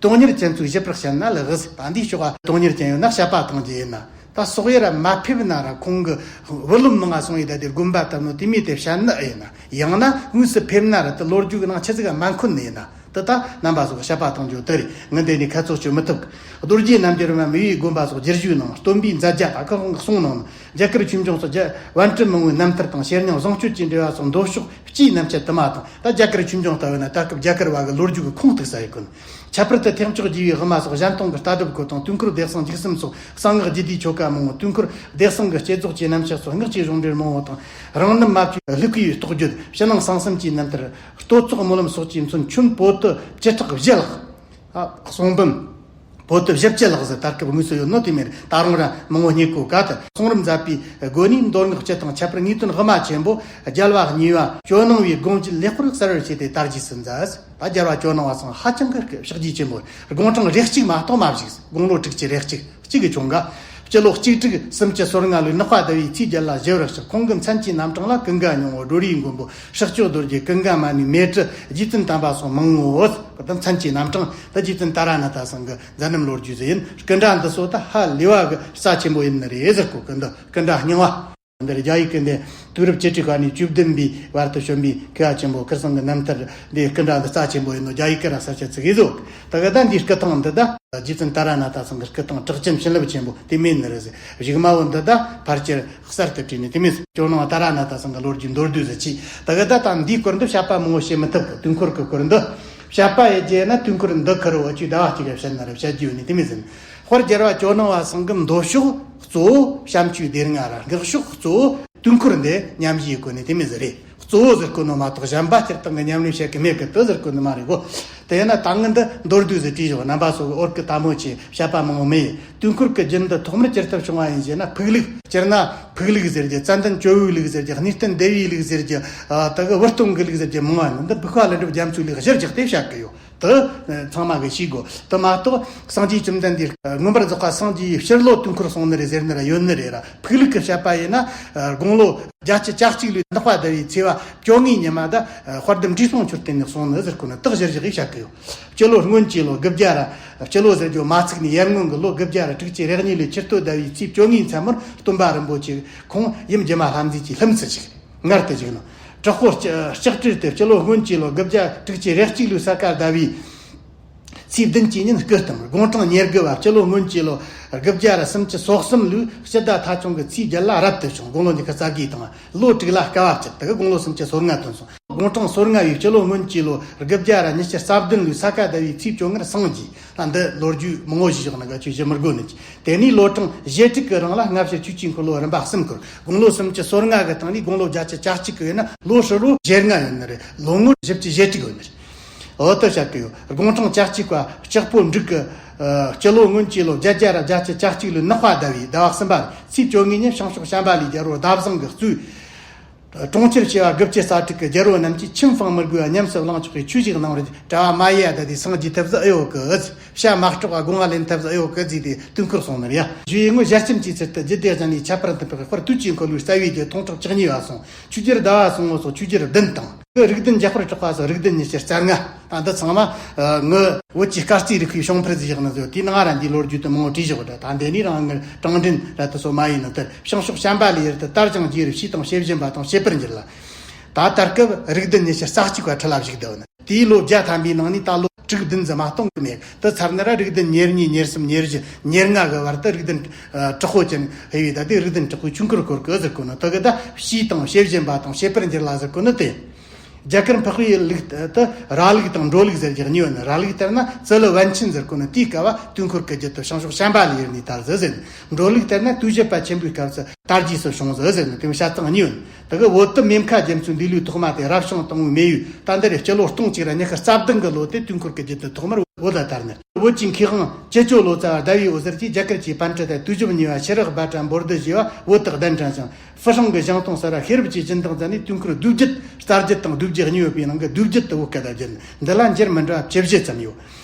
དོན་གཉེར་ཅན་ཚོས་ཞིབ་པར་དཔྱད་ན་ལེགས། ད་འདིའི་ཕྱོགས་ལ་དོན་གཉེར་ཅན་ཡོད་ན་དཔྱད་པ་གཏོང་རྒྱུ་ཡིན་ན། ད་སོག་ཡུལ་ར་མ་ཕེབས་ན་ར་ཁོང་གི་བུ་སློབ་མང་ང་སོང་ཡི་ད་དེར་དགོན་པ་བཏབ་ནོ་དེ་མོ་དེ་བཤད་ནི་ཨེ་ཡིན་ན། ཡང་ན་དངོས་སུ་ཕེབས་ན་ར་དེ་ལོ་རྒྱུས་ཀྱི་ནང་ཆི་ཟིག་ག་མ་འཁོད་ནི་ཡིན་ན། དེ་ད་རྣམ་པ་ཚོ་གི་དཔྱད་པ་གཏོང་རྒྱུ་དེ་རེད། ངས་འདི་ནས་ཁ་ཚོགས་གཅོད་མི་ཐུབ་གི། རྡོ་རྗེ་རྣམ་རྒྱལ་མ་མི་ཡུལ་དགོན་པ་སོགས་བསྒྱུར་བཞུགས་གནང་། སྟོན་པའི་མཛད་རྗེས་ད་ཁོ་རང་གི་གསུང་གནང་ནི། རྒྱ་གར་ཆོས་འབྱུང་སོགས་རྒྱ་པཎ་གྲུབ་མང་པོའི་རྣམ་ཐར་དང་། བྱེད་རྙིང་བཟང་སྤྱོད་ཀྱི་འགྲེལ་བ་སོགས་མདོ་ཕྱོགས་སྤྱིའི་རྣམ་བཤད་དུ་མ་དང་། ད་རྒྱ་གར་ཆོས་འབྱུང་ལྟ་བུ་ན་ད་སྐབས་རྒྱ་གར་བ་གི་ལོ་རྒྱུས་ཀྱི་ཁུངས་གཏུགས་ས་ཡོད་ཀུན། ཁྱད་པར་དུ་ཐེག་མཆོག་རྒྱལ་བའི་དབུ་མ་སོགས་གཞན་སྟོང་གི་ལྟ་གྲུབ་སྐོར་དང་། དུས་འཁོར་སྡེ་གསུམ་འཇིག་གསུམ་སོགས་གསང་སྔགས་རྒྱུད་སྡེའི་ཆོ་ག་མང་བོ། དུས་འཁོར་སྡེ་གསུམ་གྱི་བསྐྱེད་རྫོགས་ཀྱི་རྣམ་གཞག་སོགས་སྔགས་ཀྱི་གཞུང་འགྲེལ་མང་བོ་དང་། རང་རྣམ་མ་བཅོས་ལུགས་ཀྱི་རྟོགས་བརྗོད། ཕྱི་ནང་གསང་གསུམ་གྱི་རྣམ་ཐར། བསྟོད་ཚོགས་སྨོན་ལམ་སོགས་ཀྱིས་མཚོན་ཁྱོན་བོད་དུ་བཅུ་ཕྲག་བཞི་ལྷག་ཨ། གསུང་འབུམ། བོད་དུ་བཞི་བཅུ་ལྷག་ཟིག་ད་སྐབས་དངོས་སུ་ཡོད་ནོ་དེ་མིན། ད་རུང་ར་མང་བོ་རྙེད་གོ་ག་ད་གསུང་རབ་མཛད་པའི་སྒོ་ནས་མདོ་སྔགས་སྤྱི་དང་ཁྱད་པར་ངེས་དོན་དབུ་མ་ཆེན་པོ་རྒྱལ་བ་གཉིས་པ་ཇོ་ནང་པའི་དགོངས་བཅུད་ལེགས་པར་གསལ་བར་བྱས་ཏེ་དར་རྒྱས་སུ་མཛད། ད་རྒྱལ་བ་ཇོ་ནང་པ་ཚང་ཧ་ཅང་གི་ཕྱག་རྗེས་ཆེན་པོ། དགུང་གྲངས་རེ་གཅིག་མ་གཏོགས་མ་བཞུགས། དགུང་ལོ་དྲུག་ཅུ་རེ་གཅིག་གཅིག་གི་གྱོང་ག། སྤྱི་ལོ་གཅིག་དྲུག་སུམ་ཅུ་སོ་ལྔ་ལོའི་ནག་པ་ཟླ་བའི་ཚེས་བརྒྱད་ལ་ཞི་བར་གཤེགས། ཁོང་གི་མཚན་གྱི་རྣམ་གྲངས་ལ་ཀུན་དགའ་སྙིང་པོ། སྒྲོལ་བའི་མགོན་པོ། སྲེག་བཅད་རྡོ་རྗེ། ཀུན་དགའ་མ་ཎི། མེ་ཏྲི། རྗེ་བཙུན་དམ་པ་སོགས་མང་ངོ་། མཚན་གྱི་རྣམ་གྲངས་ད་རྗེ་བཙུན་ཏཱ་ར་ནཱ་ཐ་ཚང་གི་མཛད་རྣམ་ལོ་རྒྱུས་ཟིག་ཡིན། སྐུ་འདྲ་འདི་ཚོ་ད་ཧ་ལས་པ་གི་རྩ་ཆེན་པོ་ཡིན་ནི་རེད་ཟེར་གོ་གི། འདི་སྐུ་འདྲ་རྙིང་བ། འདིར་རྒྱ་ཡིག་གི་འདི་དུས་རབས་བཅུ་དྲུག་པ་ནས་བཅུ་བདུན་པའི་བར་དུ་བྱོན་པའི་མཁས་པ་ཆེན་པོ་ཁིར་ཚང་གི་རྣམ་ཐར་འདི་སྐུ་འདྲ་འདི་རྩ་ཆེན་པོ་ཡིན་ནོ། རྒྱ་ཡིག་གི་ར་ས་ཆ་ཚིག་ཡིན་ཟོ། ད་ག་ད་འདིའི་སྐུ་ཐང་འདི་ད་རྗེ་བཙུན་ཏཱ་ར་ནཱ་ཐ་ཚང་གི་སྐུ་ཐང་གྲགས་ཅན་བྱིན་རླབས་ཆེན་པོ་དེ་མིན་ནི་རེད་ཟེར། གཞུག་མ་བོ་འདི་ད་ཕལ་ཆེར་གསར་དུ་བྲིས་ནས་དེ་མིན་ཟེར། ཇོ་ནང་ཏཱ་ར་ནཱ་ཐ་ཚང་གི་ལོ་རྒྱུས་མདོར་བསྡུས་ཟེར་ཅི། ད་ག་ད་ད་འདིའི་སྐོར་འདི་བཤད་པ་མང་བོ་བྱེད་མི་ཐུབ་གི། དུས་འཁོར་གི་སྐོར་འདི་བཤད་པ་ཡི་རྗེས་ན་དུས་འཁོར་འདི་ཁར་འུ་ཆོས་ཟླ་བ་གཅིག་ག་བཤད་ན་ར་བཤད་རྒྱུ་ཡོད་ནི་དེ་མིན་ཟེར། དཔལ་རྒྱལ་བ་ཇོ་ནང་པ་ཚང་གི་མདོ་ཕྱོགས་གཙོ་བོ་བྱམས་ཆོས་སྡེ་ལྔ་ར་སྔགས་ཕྱོགས་གཙོ་བོ་དུས་འཁོར་འདི་ཉམས་བཞེས་གོ་ནི་དེ་མིན་ཟེར་རེད། གཙོ་བོ་ཟེར་གོ་ནོ་མ་གཏོགས་གཞན་པ་སྤྱིར་བཏང་གི་ཉམས་ལེན་བྱེད་གི་མེད་གི། དེ་ཟེར་གོ་ནི་མ་རེད་གོ། དེ་ཡིན་ན་ད་ངས་འདི་མདོར་བསྡུས་ཟིག་བྲིས་བཞག་རྣམ་པ་ཚོ་གི་འོར་གི་ལྟད་མོ་ཆེ་བཤད་པ་མང་བོ་མེད། དུས་འཁོར་གི་རྒྱུན་འདི་ཐོག་མར་ཇི་ལྟར་བྱུང་བ་ཡིན་ཞེ་ན། ཕུག་ལུགས་སྤྱིར་ན་ཕུག་ལུགས་ཟེར་རྒྱུ། ཙན་དན་བཅོ་བའི་ལུགས་ཟེར་རྒྱུ། གནས་བརྟན་སྡེ་བའི་ལུགས་ཟེར་རྒྱུ། ཨ། དེ་གི་བུ་སྟོན་གི་ལུགས་ཟེར་རྒྱུ་མང་བ་ནི། འདི་འབུམ་པ་ཀླུ་སྒྲུབ་རྒྱ་མཚོའི་ལུགས་གཞིར་བཞག་སྟེ་བཤད་གི་ཡོད། དེ་ཚང་མ་གིས་ཤེས་དགོས། དེ་མ་གཏོགས་སངས་རྒྱས་བཅོམ་ལྡན་འདས་མངོན་པར་རྫོགས་པ་སངས་རྒྱས་པའི་ཕྱི་ལོ་དུས་འཁོར་སོང་ནི་རེད་ཟེར་ནི་ར་ཡོད་ནི་རེད་ར། ཕུག་ལུགས་ཀྱི་བཤད་པ་ཡིན་ན། དགུང་ལོ་བརྒྱད་ཅུ་གྱ་གཅིག་ལོའི་ནག་པ་ཟླ་བའི་ཚེས་པ་བཅོ་ལྔའི་ཉི་མ་ད་དཔལ་ལྡན་འབྲས་སྤུངས་མཆོད་རྟེན་ནས་གསུངས་ནི་ཟེར་གོ་ནི། དེ་གཞིར་བཞག་གིས་བཤད་གི་ཡོད། སྤྱི་ལོ་སྔོན་གྱི་ལོ་དགུ་བརྒྱ་ར། སྤྱི་ལོ་ཟེར་རྒྱུ་མ་ཚིག་ནས་ཡར་སྔོན་གྱི་ལོ་དགུ་བརྒྱ་ར་དྲུག་ཅུ་རེ་གཉིས་ལོའི་ཕྱི་སྟོད་ཟླ་བའི་ཚེས་བཅོ་ལྔའི་མཚན་མོར་སྟོན་པ་རིན་པོ་ཆེ་ཁོང་ཡུམ་སྒྱུ་མ་ལྷ་མཛེས་ཀྱི་ལྷུམས་སུ་ཞུགས། མངལ་དུ་བཞུགས་ནོ། དྲག་པོ་ལྕགས་སྤྲེལ་དེ་སྤྱི་ལོ་སྔོན་གྱི་ལོ་དགུ་བརྒྱ་དྲུག་ཅུ་རེ་གཅིག་ལོའི་ས་ག་ཟླ་བའི་ཚེས་བདུན་གྱི་ཉིན་སྐུ་བལྟམས། དགུང་གྲངས་ཉེར་དགུ་པ། སྤྱི་ལོ་སྔོན་གྱི་ལོ་དགུ་བརྒྱ་ར་སུམ་ཅུ་སོ་གསུམ་ལོའི་སྤྱི་ཟླ་ཐ་ཆུང་གི་ཚེས་བརྒྱད་ལ་རབ་ཏུ་བྱུང་། དགུང་ལོ་ཉི་ཤུ་རྩ་བརྒྱད་དང་ལོ་དྲུག་ལ་དཀའ་བ་སྤྱད། དེ་གི་དགུང་ལོ་སུམ་ཅུ་སོ་ལྔ་ཐོན་སོང་། དགུང་གྲངས་སོ་ལྔ་པའི་སྤྱི་ལོ་སྔོན་གྱི་ལོ་དགུ་བརྒྱ་ར་ཉི་ཤུ་རྩ་བདུན་ལོའི་ས་ག་ཟླ་བའི་ཚེས་བཅོ་ལྔར་སངས་རྒྱས། ད་འདི་ལོ་རྒྱུས་མང་བོ་ཞིག་བཞག་ན་ག་ཆོས་བཤད་མི་དགོས་ནི། དེ་ནས་ལོ་གྲངས་བཞི་དྲུག་གི་རིང་ལ་སྔ་ཕྱིར་ཆོས་ཀྱི་འཁོར་ལོ་རིམ་པ་གསུམ་བསྐོར། དགུང་ལོ་སུམ་ཅུ་སོ་ལྔ་གི་སྟེང་ནས་དགུང་ལོ་བརྒྱད་ཅུ་གྱ་གཅིག་གི་ཡོད་ན་ལོ་ཧྲིལ་བོ་ཞེ་ལྔ་ཡོད་ནི་རེད། ལོ་ངོ་བཞི་བཅུ་ཞེ་དྲུག་ཡོད་ནི་རེད། འོ་དེ་བཤད་གི་ཡོད། དགུང་གྲངས་གྱ་གཅིག་པ་ལྕགས་ཕོ་འབྲུག་གི་ཨ་སྤྱི་ལོ་སྔོན་གྱི་ལོ་བརྒྱད་བརྒྱ་ར་བརྒྱད་ཅུ་གྱ་གཅིག་ལོའི་ནག་པ་ཟླ་བའི་ཟླ་བ་གསུམ་པ་ཚེས་བཅོ་ལྔའི་ཉིན་བྱང་ཕྱོགས་བྱམས་པ་ལའི་རྒྱལ་པོ་ཟླ་བཟང་གིས་གཙོས། གྲོང་ཁྱེར་བྱེ་བ་དགུ་བཅུ་རྩ་དྲུག་གི་རྒྱལ་པོ་རྣམས་ཀྱིས་ཁྱིམ་སྤང་མི་དགོས་པར་ཉམས་སུ་བླང་ཆོག་པའི་ཆོས་ཤིག་གནང་བར་གྲྭ་པ་མ་ཡེ་ཡ་ད་དེ་སངས་རྒྱས་ཐུབ་ས་ཨེ་ཡོད་གི། བྱ་མ་སྐྲག་པ་དགོངས་པ་ལེན་ཐུབ་ས་ཨེ་ཡོད་གི་ཟེར་ཏེ་དུས་འཁོར་གསུངས་ནི་རེད་ཡ། ཞུ་ཡི་ངོ་ཞལ་ཆེམས་ཀྱི་ཚུལ་དུ་རྒྱུད་སྡེ་གཞན་ལས་ཁྱད་པར་འཕགས་པའི་དཔལ་དུས་ཀྱི་འཁོར་ལོའི་རྩ་བའི་རྒྱུད་སྟོང་ཕྲག་བཅུ་གཉིས་པ་གསུངས། ཆོས་རྒྱལ་ཟླ་བ་བཟང་པོ་སོགས་ཆོས་རྒྱལ་བདུན་དང་། རིགས་ལྡན་རྒྱལ་པོར་གྲགས་པ་སོགས་རིགས་ལྡན་ཉི་ཤུ་རྩ་ལྔ། ད་འདི་ཚང་མ་ཨ་ངའི་བོད་ཀྱི་སྐར་རྩིས་རིག་པའི་བྱུང་འཕེལ་ཟིག་བཞག་ན་ཟེར། དེའི་ནང་ར་འདིའི་ལོ་རྒྱུས་དེ་མང་བོ་བྲིས་བཞག་པ་འདྲ། ད་འདི་ནས་རང་ངའི་དྲང་འདྲེན་ར་དེ་ཚོ་མ་ཡིན་ནོ། དེར་བྱང་ཕྱོགས་བྱམས་པ་ལའི་ཡུལ་དུ་དར་ཞིང་རྒྱས་རབས་ཞེས་དང་བྱེད་བཞིན་པ་དང་བྱེད་པར་འགྱུར་ལ། ད་ལྟར་སྐབས་རིགས་ལྡན་ཉི་ཤུ་རྩ་གཅིག་པ་ཁྲི་ལ་བཞུགས་བསྡད་ཡོད་ནི། དེའི་ལོ་བརྒྱ་ཐམ་པའི་ནང་ནས་ད་ལོ་དྲུག་བདུན་ཙམ་མ་གཏོགས་མེད། དེ་ཚར་ན་ར་རིགས་ལྡན་ཉེར་གཉིས་ཉེར་གསུམ་ཉེར་བཞི་ཉེར་ལྔ་གི་བར་དུ་རིགས་ལྡན་ཨ་དྲག་པོ་ཅན་ཧེ་བའི་ད་དེ་རིགས་ལྡན་དྲག་པོའི་ཆོས་འཁོར་སྐོར་གི་ཟེར་གོ་ནི། དེ་གི་ད་ཞེས་དང་བྱེད་བཞིན་པ་དང་བྱེད་པར་འགྱུར་ལ་ཟེར་གོ་ནི་དེ། རྒྱ་གར་འཕགས་པའི་ལུགས་དེ་ར་ལུག་དང་འགྲོ་ལུག་ཟེར་རྒྱུ་གཉིས་ཡོད་ནི། ར་ལུག་ལྟར་ན་ཙི་ལུ་པཎ་ཆེན་ཟེར་གོ་ནི་དེའི་སྐབས་བ་དུས་འཁོར་གྱི་རྒྱུད་དུ་བྱང་ཕྱོགས་བྱམས་པ་ལའི་ཡུལ་ནས་དར་ཟེར་ཟེར་ནི། འགྲོ་ལུག་ལྟར་ན་དུས་བཞི་པ་ཆེན་པོའི་སྐབས་སུ་དར་རྒྱས་སུ་བྱུང་ཟེར་ཟེར་ནི། དེ་བྱ་ཚང་གཉིས་ཡོད་ནི། དེ་གི་བོད་དུ་མེ་མཁའ་རྒྱ་མཚོའི་འདས་ལོའི་ཐོག་མ་དེ་རབ་བྱུང་དང་པོའི་མེ་ཡོས་ད་འདི་རེད། སྤྱི་ལོ་སྟོང་གཅིག་ར་ཉི་ཤུ་རྩ་བདུན་གི་ལོ་དེ་དུས་འཁོར་གྱི་རྒྱུད་དུ་ཐོག་མར་བོད་ལ་དར་ནི། བོད་ཀྱི་མཁས་དབང་ཀྱེ་ཅོ་ལོ་ཙཱ་བ་ཟླ་བའི་འོད་ཟེར་གྱིས་རྒྱ་གར་གྱི་པཎྜི་ཏ་དུས་ཞབས་གཉིས་པ་ཤྲཱི་རཀྵ་བྷ་དྲ་བོ་དྷི་ཞེས་པ་བོད་དུ་གདན་དྲངས་ཤིང་། ཧྥུ་ཧྲང་གི་ཞང་ཏུང་ས་ར་ཤེས་རབ་ཀྱི་སྦྱིན་བདག་མཛད་ནས་དུས་འཁོར་བསྡུས་རྒྱུད་རྩ་རྒྱུད་དང་བསྡུས་རྒྱུད་གཉིས་ཡོད་པའི་ནང་གི་བསྡུས་རྒྱུད་དུ་བོད་སྐད་བསྒྱུར། འདི་ལ་འགྱུར་མི་འདྲ་བ་བཅུ་བཞི་ཙམ་ཡོད།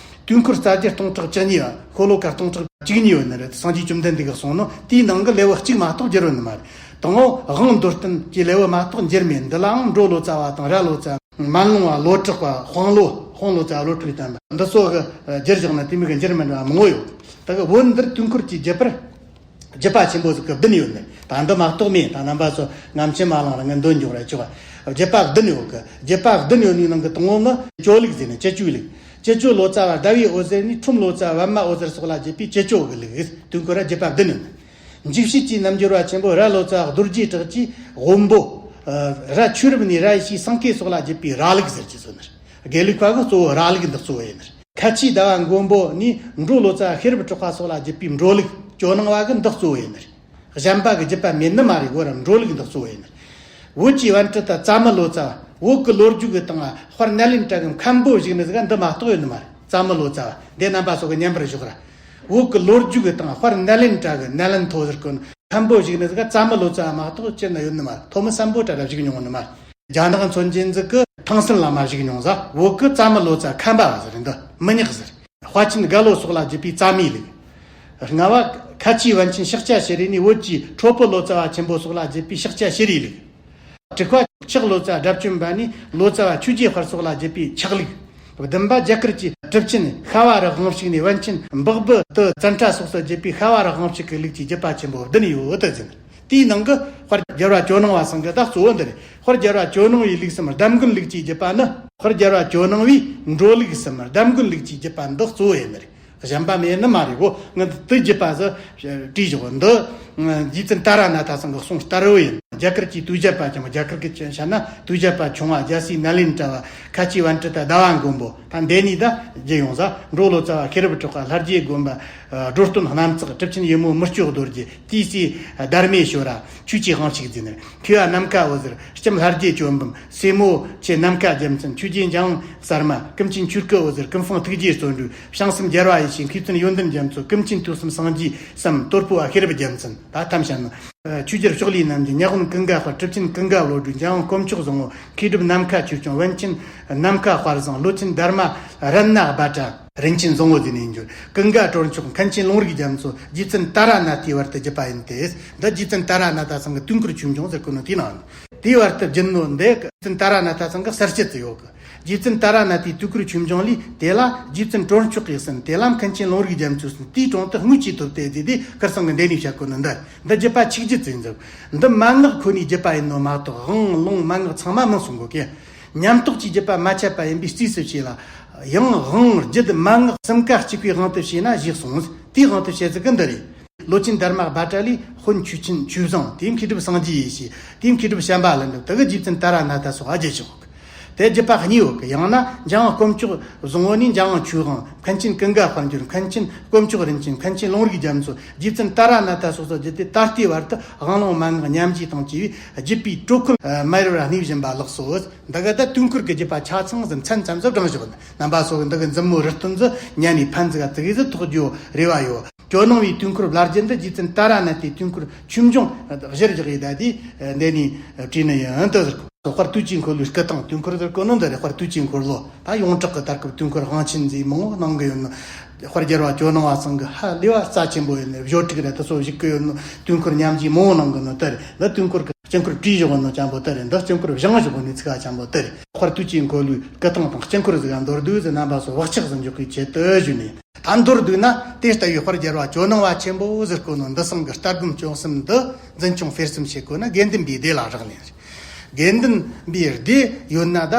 དུས་འཁོར་རྩ་རྒྱུད་སྟོང་ཕྲག་བཅུ་གཉིས་པ་ཤོ་ལོ་ཀ་སྟོང་ཕྲག་བཅུ་གཉིས་ཡོད་ནི་རེད། སངས་རྒྱས་བཅོམ་ལྡན་འདས་ཀྱིས་གསུངས་ནོ། དེའི་ནང་གི་ལེའུ་གཅིག་མ་གཏོགས་བསྒྱུར་ཡོད་ནི་མ་རེད། དང་པོ་དབང་མདོར་བསྟན་གྱི་ལེའུ་མ་གཏོགས་འགྱུར་མེད། འདི་ལའང་འབྲོ་ལོ་ཙཱ་བ་དང་ར་ལོ་ཙཱ། མན་ལུང་བ་ལོ་དྲག་པ། དཔང་ལོ། དཔང་ལོ་ཙཱ་བ་ལོ་དྲུག་བསྟན་པ་འདི་ཚོ་གི་བསྒྱུར་བཞག་ན་དེ་མོ་གི་འགྱུར་མི་འདྲ་བ་མང་བོ་ཡོད། ད་གི་བོད་འདིར་དུས་འཁོར་གྱི་རྒྱུད་པར་རྒྱུད་པ་ཆེན་པོ་ཟིག་གི་བདུན་ཡོད་ནི། ད་འདི་མ་གཏོགས་མེད། ད་རྣམ་པ་ཚོ་ངམ་ཆེ་མ་ལང་ར་ངན་འདོན་འཇོག་ར་ཆོག་རྒྱུད་པ་བདུན་ཡོད་གི། རྒྱུད་པ་བདུན་ཡོད་ནི་ནང་གི་དང་པོ་ནི་ཀྱོ་ལུགས་ཟེར་ནི། ཀྱེ་ཅོའི་ལུགས། ཀྱེ་ཅོ་ལོ་ཙཱ་བ་ཟླ་བའི་འོད་ཟེར་ནས་ཁྲོམ་ལོ་ཙཱ་བ་པདྨ་འོད་ཟེར་སོགས་ལ་བརྒྱུད་པའི་ཀྱེ་ཅོ་གི་ལུགས། དུས་འཁོར་ར་རྒྱུད་པ་བདུན་ཡོད་ནི། འཇིགས་བྱེད་ཀྱི་རྣལ་འབྱོར་བ་ཆེན་པོ་ར་ལོ་ཙཱ་བ་རྡོ་རྗེ་གྲགས་ཀྱིས་དབོན་པོ། ཨ་ར་ཆོས་རབ་ནས་ར་ཡེ་ཤེས་སེང་གེ་སོགས་ལ་བརྒྱུད་པའི་ར་ལུགས་ཟེར་གྱི་ཚོ་ནི། དགེ་ལུགས་པ་གི་གཙོ་བོ་ར་ལུགས་འདི་གཙོ་བོ་ཡིན་ནི། ཁ་ཆེའི་ཟླ་བ་མགོན་པོ་ནས་འབྲོ་ལོ་ཙཱ་བ་ཤེས་རབ་གྲགས་པ་སོགས་ལ་བརྒྱུད་པའི་འབྲོ་ལུགས། ཇོ་ནང་བ་གི་འདི་གཙོ་བོ་ཡིན་ནི། གཞན་པ་གི་བརྒྱུད་པ་མེད་ནི་མ་རེད། འོ་ར་འབྲོ་ལུགས་འདི་གཙོ་བོ་ཡིན་ནི། བོད་ཀྱི་པཎྜི་ཏ་ཙ་མི་ལོ་ཙཱ་བ། བོད་ཀྱི་ལོ་རྒྱུས་ཀྱི་སྟེང་དཔལ་ནཱ་ལེནྡྲ་གི་མཁན་པོ་བཞུགས་ནི་ཟིག་འདི་མ་གཏོགས་ཡོད་ནི་མ་རེད། ཙ་མི་ལོ་ཙཱ་བ་འདི་རྣམ་པ་ཚོ་གི་མཉམ་པར་བཞག་ར། བོད་ཀྱི་ལོ་རྒྱུས་ཀྱི་སྟེང་དཔལ་ནཱ་ལེནྡྲ་གི་ནཱ་ལེནྡྲོ་ཟེར་གོ་ནི་མཁན་པོ་བཞུགས་ནི་ཟིག་ཙ་མི་ལོ་ཙཱ་བ་མ་གཏོགས་ཅི་ན་ཡོད་ནི་མ་རེད། ཐོན་མི་སམ་བྷོ་ཊ་ར་བཞུགས་མྱོང་ནི་མ་རེད། རྒྱ་ནག་མཚོན་ཅན་ཟིག་གི་ཐང་སན་བླ་མ་བཞུགས་མྱོང་ཟ། བོད་ཀྱི་ཙ་མི་ལོ་ཙཱ་བ་མཁན་པ་བ་ཟེར་འདི་མི་ཉག་ཟེར། དཔལ་ཆེན་རྒྭ་ལོ་སོགས་ལ་བརྒྱུད་པའི་ཙ་མིའི་ལུགས། ལྔ་བ་ཁ་ཆེའི་པཎ་ཆེན་ཤཱཀྱ་ཤྲཱི་ནས་བོད་ཀྱི་ཁྲོ་ཕུ་ལོ་ཙཱ་བ་ཆེན་པོ་སོགས་ལ་བརྒྱུད་པའི་ཤཱཀྱ་ཤྲཱིའི་ལུགས། དྲུག་པ་ཆག་ལོ་ཙཱ་བ་སྒྲ་བཅོམ་པ་ནས་ལོ་ཙཱ་བ་ཆོས་རྗེ་དཔལ་སོགས་ལ་བརྒྱུད་པའི་ཆག་ལུགས། བདུན་པ་རྒྱ་གར་གྱི་གྲུབ་ཆེན་ཤྭ་བ་རི་དབང་ཕྱུག་ནས་པཎ་ཆེན་བག་བུ་ཏི་ཙནྡྲ་སོགས་སུ་བརྒྱུད་པའི་ཤྭ་བ་རི་དབང་ཕྱུག་གི་ལུགས་ཀྱི་རྒྱུད་པ་ཆེན་པོ་བདུན་ཡོད་དུ་ཟིན། དེའི་ནང་གི་དཔལ་རྒྱལ་བ་ཇོ་ནང་བ་ཚང་གི་ད་གཙོ་བོ་འདི་རེད། དཔལ་རྒྱལ་བ་ཇོ་ནང་བའི་ལུགས་གསུམ་གདམས་ཀུན་ལུགས་ཀྱི་བརྒྱུད་པ་ནི། དཔལ་རྒྱལ་བ་ཇོ་ནང་བའི་འགྲོ་ལུགས་གསུམ་གདམས་ཀུན་ལུགས་ཀྱི་བརྒྱུད་པ་འདི་གཙོ་བོ་ཡིན་ནི་རེད། གཞན་པ་མེད་ནི་མ་རེད་གོ། ངས་འདི་བརྒྱུད་པ་ཟིག་བྲིས་བཞག་འདི། རྗེ་བཙུན་ཏཱ་ར་ནཱ་ཐ་ཚང་གི་གསུང་ལྟར་བོ་ཡིན། རྒྱ་གར་གྱི་ཏུའུ་བྱ་པ་ཀྱང་རྒྱ་གར་གྱི་བཤད་ན་ཏུའུ་བྱ་པ་ཆུང་བ་རྒྱལ་སྲས་ནཱ་ལེནྡྲ་བ། ཁ་ཆེ་བན་དྷི་ཏ་ཟླ་བ་མགོན་པོ། ད་འདི་ནས་ད་བརྒྱུད་ཡོང་ས། འབྲོག་ལོ་ཙཱ་བ་ཤེས་རབ་གྲགས་པ། ལྷ་རྗེ་དགོན་པ། སྒྲོ་སྟོན་གནམ་བརྩེགས། གྲུབ་ཆེན་ཡུ་མོ་མི་བསྐྱོད་རྡོ་རྗེ། ཏུས་སྲས་དྷརྨེ་ཤྭ་ར། ཆོས་ཀྱི་དབང་ཕྱུག་ཟེར་ནས། མཁས་པ་ནམ་མཁའ་འོད་ཟེར། ལྕམ་ལྷ་རྗེ་ཇོ་འབུམ། སྲས་མོ་ཆེ་ནམ་མཁའ་རྒྱལ་མཚན། ཆོས་རྗེ་འཇམ་དབྱངས་གསར་མ། ཀུན་མཁྱེན་ཆོས་སྐུ་འོད་ཟེར། ཀུན་སྤངས་ཐུགས་རྗེ་བརྩོན་འགྲུས། བྱང་སེམས་རྒྱལ་བ་ཡེ་ཤེས། མཁས་བཙུན་ཡོན་ཏན་རྒྱ་མཚོ། ཀུན་མཁྱེན་ཐོས་བསམ་སངས་རྒྱས་གསུམ། དོལ་པོ་བ་ཤེས་རབ་རྒྱལ་མཚན། ད་ཐམས་ཅད་ནི། ཆོས་རྒྱལ་ཕྱོགས་ལས་རྣམ་རྒྱལ། ཉ་དབོན་ཀུན་དགའ་དཔལ། གྲུབ་ཆེན་ཀུན་དགའ་བློ་གྲོས། འཇམ་དབྱངས་དཀོན་མཆོག་བཟང་པོ། མཁས་གྲུབ་ནམ་མཁའ་ཆོས་སྐྱོང་། བན་ཆེན་ནམ་མཁའ་དཔལ་བཟང་། ལོ་ཆེན་དྷརྨ་རཏྣ་བྷ་དྲ། རིན་ཆེན་བཟང་པོ་ཟེར་ནས་འགྱུར། ཀུན་དགའ་སྤྲོ་མཆོག། མཁན་ཆེན་ལུང་རིགས་རྒྱ་མཚོ། རྗེ་བཙུན་ཏཱ་ར་ནཱ་ཐའི་བར་དུ་བརྒྱུད་པ་ཡིན་ཏེ། འདི་རྗེ་བཙུན་ཏཱ་ར་ནཱ་ཐ་ཚང་གི་དུས་འཁོར་ཆོས་འབྱུང་ཟེར་གོ་ནོ་དེའི་ནང་། དེའི་བར་དུ་བརྒྱུད་ནོ་འདི་རྗེ་བཙུན་ཏཱ་ར་ནཱ་ཐ་ཚང་གི་གསལ་བྱེད་དུ་ཡོད་གི། རྗེ་བཙུན་ཏཱ་ར་ནཱ་ཐའི་དུས་འཁོར་ཆོས་འབྱུང་ལས། དེ་ལ་རྗེ་བཙུན་སྤྲོ་མཆོག་གིས་གསན། དེ་ལ་མཁན་ཆེན་ལུང་རིགས་རྒྱ་མཚོས་གསན། དེའི་དྲུང་དུ་དངོས་ཀྱིས་ཐོབ་སྟེ་ཟེར་ཏེ་ཁིར་ཚང་གི་འདི་ནས་བཤད་གོ་ནི་འདི། འདི་བརྒྱུད་པ་ཆིག་བརྒྱུད་ཙམ་ཟིག། འདི་མན་ངག་ཁོ་ནའི་བརྒྱུད་པ་ཡིན་ནོ་མ་གཏོགས་དབང་ལུང་མན་ངག་ཚང་མ་མིན་གསུང་གོ་གི། ཉམས་རྟོགས་ཀྱི་བརྒྱུད་པ་མ་ཆད་པ་ཡིན་པའི་རྩིས་སུ་བྱས་ལ། ཡང་དབང་རྒྱུད་མན་ངག་གསུམ་ཀ་གཅིག་པའི་དབང་དུ་བྱས་ན་ཞེས་གསུངས། དེའི་དབང་དུ་བྱས་ཟིག་གི་འདི་རེད། ལོ་ཆེན་དྷརྨ་བྷ་དྲ་ལས། དཔོན་ཆོས་ཆེན་ཆོས་བཟང་། དེའི་མཁས་གྲུབ་སངས་རྒྱས་ཡེ་ཤེས། དེའི་མཁས་གྲུབ་བྱམས་པ་ལྷུན་གྲུབ། དེ་གི་རྗེ་བཙུན་ཏཱ་ར་ནཱ་ཐ་སོགས་ཨ་རྒྱུད་ཆོག། དེ་བརྒྱུད་པ་གཉིས་ཡོད་གི། ཡང་ན་འཇམ་དབྱངས་དཀོན་མཆོག་བཟང་པོ་ནས་འཇམ་དབྱངས་ཆོས་དབང་། མཁན་ཆེན་ཀུན་དགའ་དཔལ་འབྱོར། མཁན་ཆེན་དཀོན་མཆོག་རིན་ཆེན། མཁན་ཆེན་ལུང་རིགས་རྒྱ་མཚོ། རྗེ་བཙུན་ཏཱ་ར་ནཱ་ཐ་སོགས་སུ་བརྒྱུད་དེ། ད་ལྟའི་བར་དུ་དབང་ལུང་མན་ངག་ཉམས་བཞེས་དང་བཅས་པའི་བརྒྱུད་པའི་དྲོད་ཁོལ་མ་ཡལ་བར་གནས་བཞིན་པ་ལགས་སོ། འདི་ག་ད་དུས་འཁོར་གྱི་བརྒྱུད་པ་ཆ་ཚང་ཟིག་མཚན་ཙམ་ཟིག་བགྲངས་བཞག། རྣམ་པ་ཚོ་གི་འདི་གི་མཛུབ་མོ་རི་སྟོན་ཟིག་ཉན་ནས་ཕན་ཟིག་ག་ཙི་གེ་ཟིག་ཐོགས་རྒྱུ་རེ་བ་ཡོད། ཇོ་ནང་བའི་དུས་འཁོར་བླ་བརྒྱུད་འདི་རྗེ་བཙུན་ཏཱ་ར་ནཱ་ཐའི་དུས་འཁོར་ཆོས་འབྱུང་གཞིར་བཞག་ཡི་ད་དེ་འདི་ནས་བྲིས་ནི་ཡིན་དུ་ཟེར་གོ། དཔལ་དུས་ཀྱི་འཁོར་ལོའི་སྐུ་ཐང་དུས་འཁོར་ཟེར་གོ་ནོ་འདི་རེད། དཔལ་དུས་ཀྱི་འཁོར་ལོ་ད་ཡོངས་གྲགས་ཀྱི་ད་སྐབས་དུས་འཁོར་དབང་ཆེན་ཟིག་མང་བོ་གནང་གི་ཡོད་ནོ། དཔལ་རྒྱལ་བ་ཇོ་ནང་བ་ཚང་གི་ཧ་ལས་པ་རྩ་ཆེན་པོ་ཡིན་ནི། བཞོ་སྒྲིག་རེད། དེ་ཚོ་བཞུགས་གི་ཡོད་ནོ། དུས་འཁོར་ཉམས་བཞེས་མང་བོ་གནང་གི་ནོ་དེ་རེད། འདི་དུས་འཁོར་གྱི་སྤྱི་འཁོར་བྲིས་བཞག་ནོ་ཅན་པོ་དེ་རེད། འདི་སྤྱི་འཁོར་བཞེངས་བཞག་ནོ་ཚིག་ཅན་པོ་དེ་རེད། དཔལ་དུས་ཀྱི་འཁོར་ལོའི་སྐུ་ཐང་དང་སྤྱི་འཁོར་ཟིག་ག་མདོར་བསྡུས་ཟིག་རྣམ་པ་ཚོ་བག་ཆགས་སུ་འཇོག་གི་ཆེད་དུ་ཞུས་ནས། ད་མདོར་བསྡུས་ན་དེ་ལྟ་བུའི་དཔལ་རྒྱལ་བ་ཇོ་ནང་བ་ཆེན་པོ་ཟེར་གོ་ནོ་འདི་ཚང་གི་ལྟ་སྒོམ་སྤྱོད་གསུམ་འདི་འཛིན་སྐྱོང་སྤེལ་གསུམ་བྱེད་དགོས་ན་དགེ་འདུན་པའི་སྡེ་ལ་རག་ལས་རེད། དགེ་འདུན་པའི་སྡེ་ཡོད་ན་ད་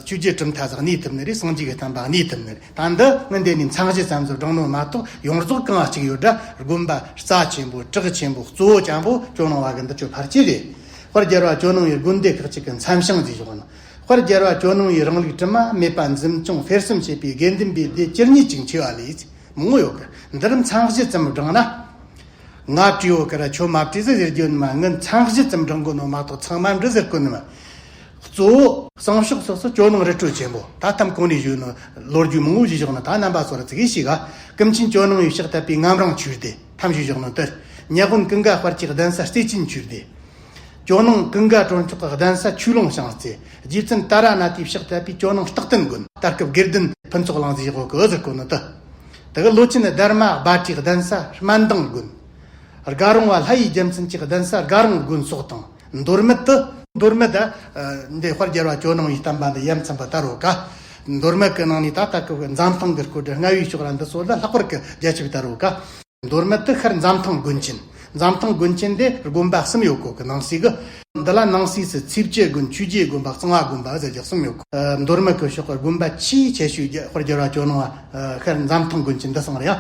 ཆོས་རྗེ་གྲུབ་མཐའ་ཟིག་གནས་ཐུབ་ནི་རེད། སངས་རྒྱས་ཀྱི་བསྟན་པ་གནས་ཐུབ་ནི་རེད། ད་འདི་ངས་འདི་ནས་མཚན་གཞི་ཙམ་ཟིག་བགྲངས་ནོ་མ་གཏོགས་ཡོངས་རྫོགས་གང་གཅིག་ཡོད་འདྲ། དགོན་པ་རྩ་ཆེན་པོ་གྲགས་ཆེན་པོ་གཙོ་བོ་ཅན་པོ་ཇོ་ནང་བ་གི་འདི་ཆོ་ཕལ་ཆེར་རེད། དཔལ་རྒྱལ་བ་ཇོ་ནང་བའི་དགོན་སྡེ་ཁག་ཅིག་གི་མཚན་བྱང་ཟིག་བཞག་ནོ། དཔལ་རྒྱལ་བ་ཇོ་ནང་བའི་རིང་ལུགས་དྲི་མ་མེད་པ་འཛིན་སྐྱོང་སྤེལ་གསུམ་བྱེད་པའི་དགེ་འདུན་པའི་སྡེ་ཇི་སྙེད་ཅིག་མཆིས་པ་ལས་མང་བོ་ཡོད་གི། འདིར་མཚན་གཞི་ཙམ་བགྲངས་ན། ང་བྲིས་ཡོད་གི་ར་ཁྱོད་མ་བྲིས་ཟེར་ཟེར་རྒྱུ་ནི་མ། ངས་མཚན་གཞི་ཙམ་བགྲངས་གོ་ནོ་མ་གཏོགས་ཚང་མ་འབྲི་ཟེར་གོ་ནི་མ། གཙོ་བོ་གསང་ཕྱོགས་སོགས་སུ་ཇོ་ནང་རི་ཁྲོད་ཆེན་པོ། ད་ཐམ་གོང་ནས་ཞུས་ནོ་ལོ་རྒྱུས་མང་བོ་ཞིག་བཞག་ནོ། ད་རྣམ་པ་ཚོ་ར་ཙི་གེ་ཞིག་ག། ཀུན་མཁྱེན་ཇོ་ནང་བའི་ཕྱག་བཏབ་པའི་ངམ་རིང་ཆོས་སྡེ་ཐམ་ཞུས་བཞག་ནོ་དེར། ཉ་དབོན་ཀུན་དགའ་དཔལ་གྱི་གདན་ས་རྩེ་ཆེན་ཆོས་སྡེ། ཇོ་ནང་ཀུན་དགའ་སྤྲོ་མཆོག་གི་གདན་ས་ཆོས་ལུང་བྱང་རྩེ། རྗེ་བཙུན་ཏཱ་ར་ནཱ་ཐའི་ཕྱག་བཏབ་པའི་ཇོ་ནང་རྟག་བརྟན་དགོན། ད་སྐབས་དགེ་ལྡན་ཕུན་ཚོགས་གླིང་ཟེར་གོ་གི་ཟེར་གོ་ནི་དེ། དེ་གི་ལོ་ཆེན་དྷརྨ་བྷ་ཊའི་གདན་ས་སྨན་ལྡང་དགོན། དགའ་རོང་བ་ལྷ་ཡི་རྒྱལ་མཚན་གྱི་གདན་ས་དགའ་རོང་དགོན་སོགས་དང་། མདོ་སྨད་དུ། མདོ་སྨད་ད། འདི་དཔལ་རྒྱལ་བ་ཇོ་ནང་བའི་བསྟན་པ་འདི་ཡ་མཚན་པ་དར་རོ་ཀ། མདོ་སྨད་ཀྱི་ནང་ནས་ད་ལྟ་སྐབས་འཛམ་ཐང་གི་སྐོར་དྲ་རྔ་བའི་ཕྱོགས་ར་འདི་ཚོ་ལ་ལྷག་པར་གྱི་རྒྱ་ཁྱབ་དར་རོ་ཀ། མདོ་སྨད་དུ་ཤར་འཛམ་ཐང་དགོན་ཆེན། འཛམ་ཐང་དགོན་ཆེན་དེ་དགོན་པ་གསུམ་ཡོད་གོ་གི། ནང་གསེས་གི། འདི་ལ་ནང་གསེས་སུ་ཚེ་བཅུ་དགོན། ཆོས་རྗེ་དགོན་པ། གཙང་བ་དགོན་པ་ཟེར་རྒྱུ་གསུམ་ཡོད་གོ། མདོ་སྨད་ཀྱི་ཕྱོགས་ཀྱི་དགོན་པ་ཆེས་ཆེ་ཤོས་རྒྱ་དཔལ་རྒྱལ་བ་ཇོ་ནང་བ་ཤར་འཛམ་ཐང་དགོན་ཆེན་འདི་གསུམ་རེད་ཡ།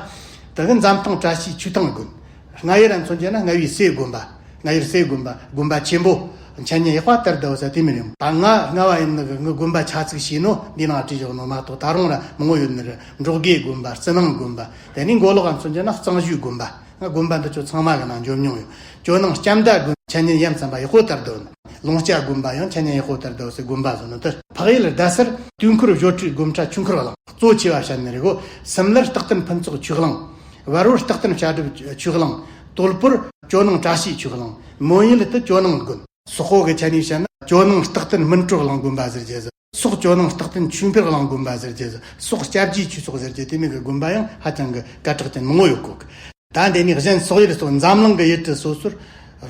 དེ་གི་འཛམ་ཐང་བཀྲ་ཤིས་ཆོས་ཐང་དགོན། རྔ་ཡབ་ར་མཚོན་རྒྱུ་ན་རྔ་བའི་སྲས་དགོན་པ། རྔ་ཡབ་སྲས་དགོན་པ། དགོན་པ་ཆེན་པོ། འཆད་ཉན་ཡག་པ་དར་དུ་ཟེར་དེ་མིན་ཡང་། ད་ང་རྔ་བ་ཡིན་ནི་གི་ངི་དགོན་པ་ཆ་ཚིག་ཤེས་ནོ་འདི་ནང་བྲིས་བཞག་ནོ་མ་གཏོགས་ད་རུང་ར་མང་བོ་ཡོད་ནི་རེད། འབྲོག་དགེ་དགོན་པ། རྩི་ནང་དགོན་པ། དེ་ནས་མགོ་ལོག་ག་མཚོན་རྒྱུ་ན་གཙང་ཞུས་དགོན་པ། ང་དགོན་པ་འདི་ཚོ་ཚང་མ་གི་ནང་འཇོམས་མྱོང་ཡོད། ཇོ་ནང་ལྕམ་མདའ་དགོན། འཆད་ཉན་ཡ་མཚན་པ་ཡག་པོ་དར་དུ་ནི། ལོང་སྐྱ་དགོན་པ་ཡང་འཆད་ཉན་ཡག་པོ་དར་དུ་ཟེར་དགོན་པ་བཟོ་ནི་དེར། འཕགས་ཡུལ་རྡ་སར་དུས་འཁོར་བཞོ་སྒྲིག་སྒོམ་ཁྲ་ཆོས་འཁོར་གླིང་། གཙོ་ཆེ་བ་བཤད་ནི་རེད་གོ། སུམ་ལར་རྟག་བརྟན་ཕུན་ཚོགས་ཆོས་གླིང་། བར་བར་རྟག་བརྟན་བྱ་སྒྲུབ་ཆོས་གླིང་། དོལ་པོར་ཇོ་ནང་བཀྲ་ཤིས་ཆོས་གླིང་། མོན་ཡུལ་དུ་ཇོ་ནང་དགོན། སོག་པོ་གི་ཆ་ནས་བཤད་ན་ཇོ་ནང་རྟག་བརྟན་སྨིན་གྲོལ་གླིང་དགོན་པ་ཟེར་རྒྱུ་ཟེར། སོག་ཇོ་ནང་རྟག་བརྟན་ཆོས་འཕེལ་གླིང་དགོན་པ་ཟེར་རྒྱུ་ཟེར། སོག་སྐྱབས་རྗེ་ཆོས་ཚོགས་ཟེར་རྒྱུ་དེ་མིན་གི་དགོན་པ་ཡང་ཧ་ཅང་གི་སྐད་གྲགས་ཅན་མང་བོ་ཡོད་གོ་གི། ད་འདི་ནས་གཞན་སོག་ཡུལ་སོགས་འཛམ་གླིང་གི་ཡུལ་གྲུ་སོ་སོར་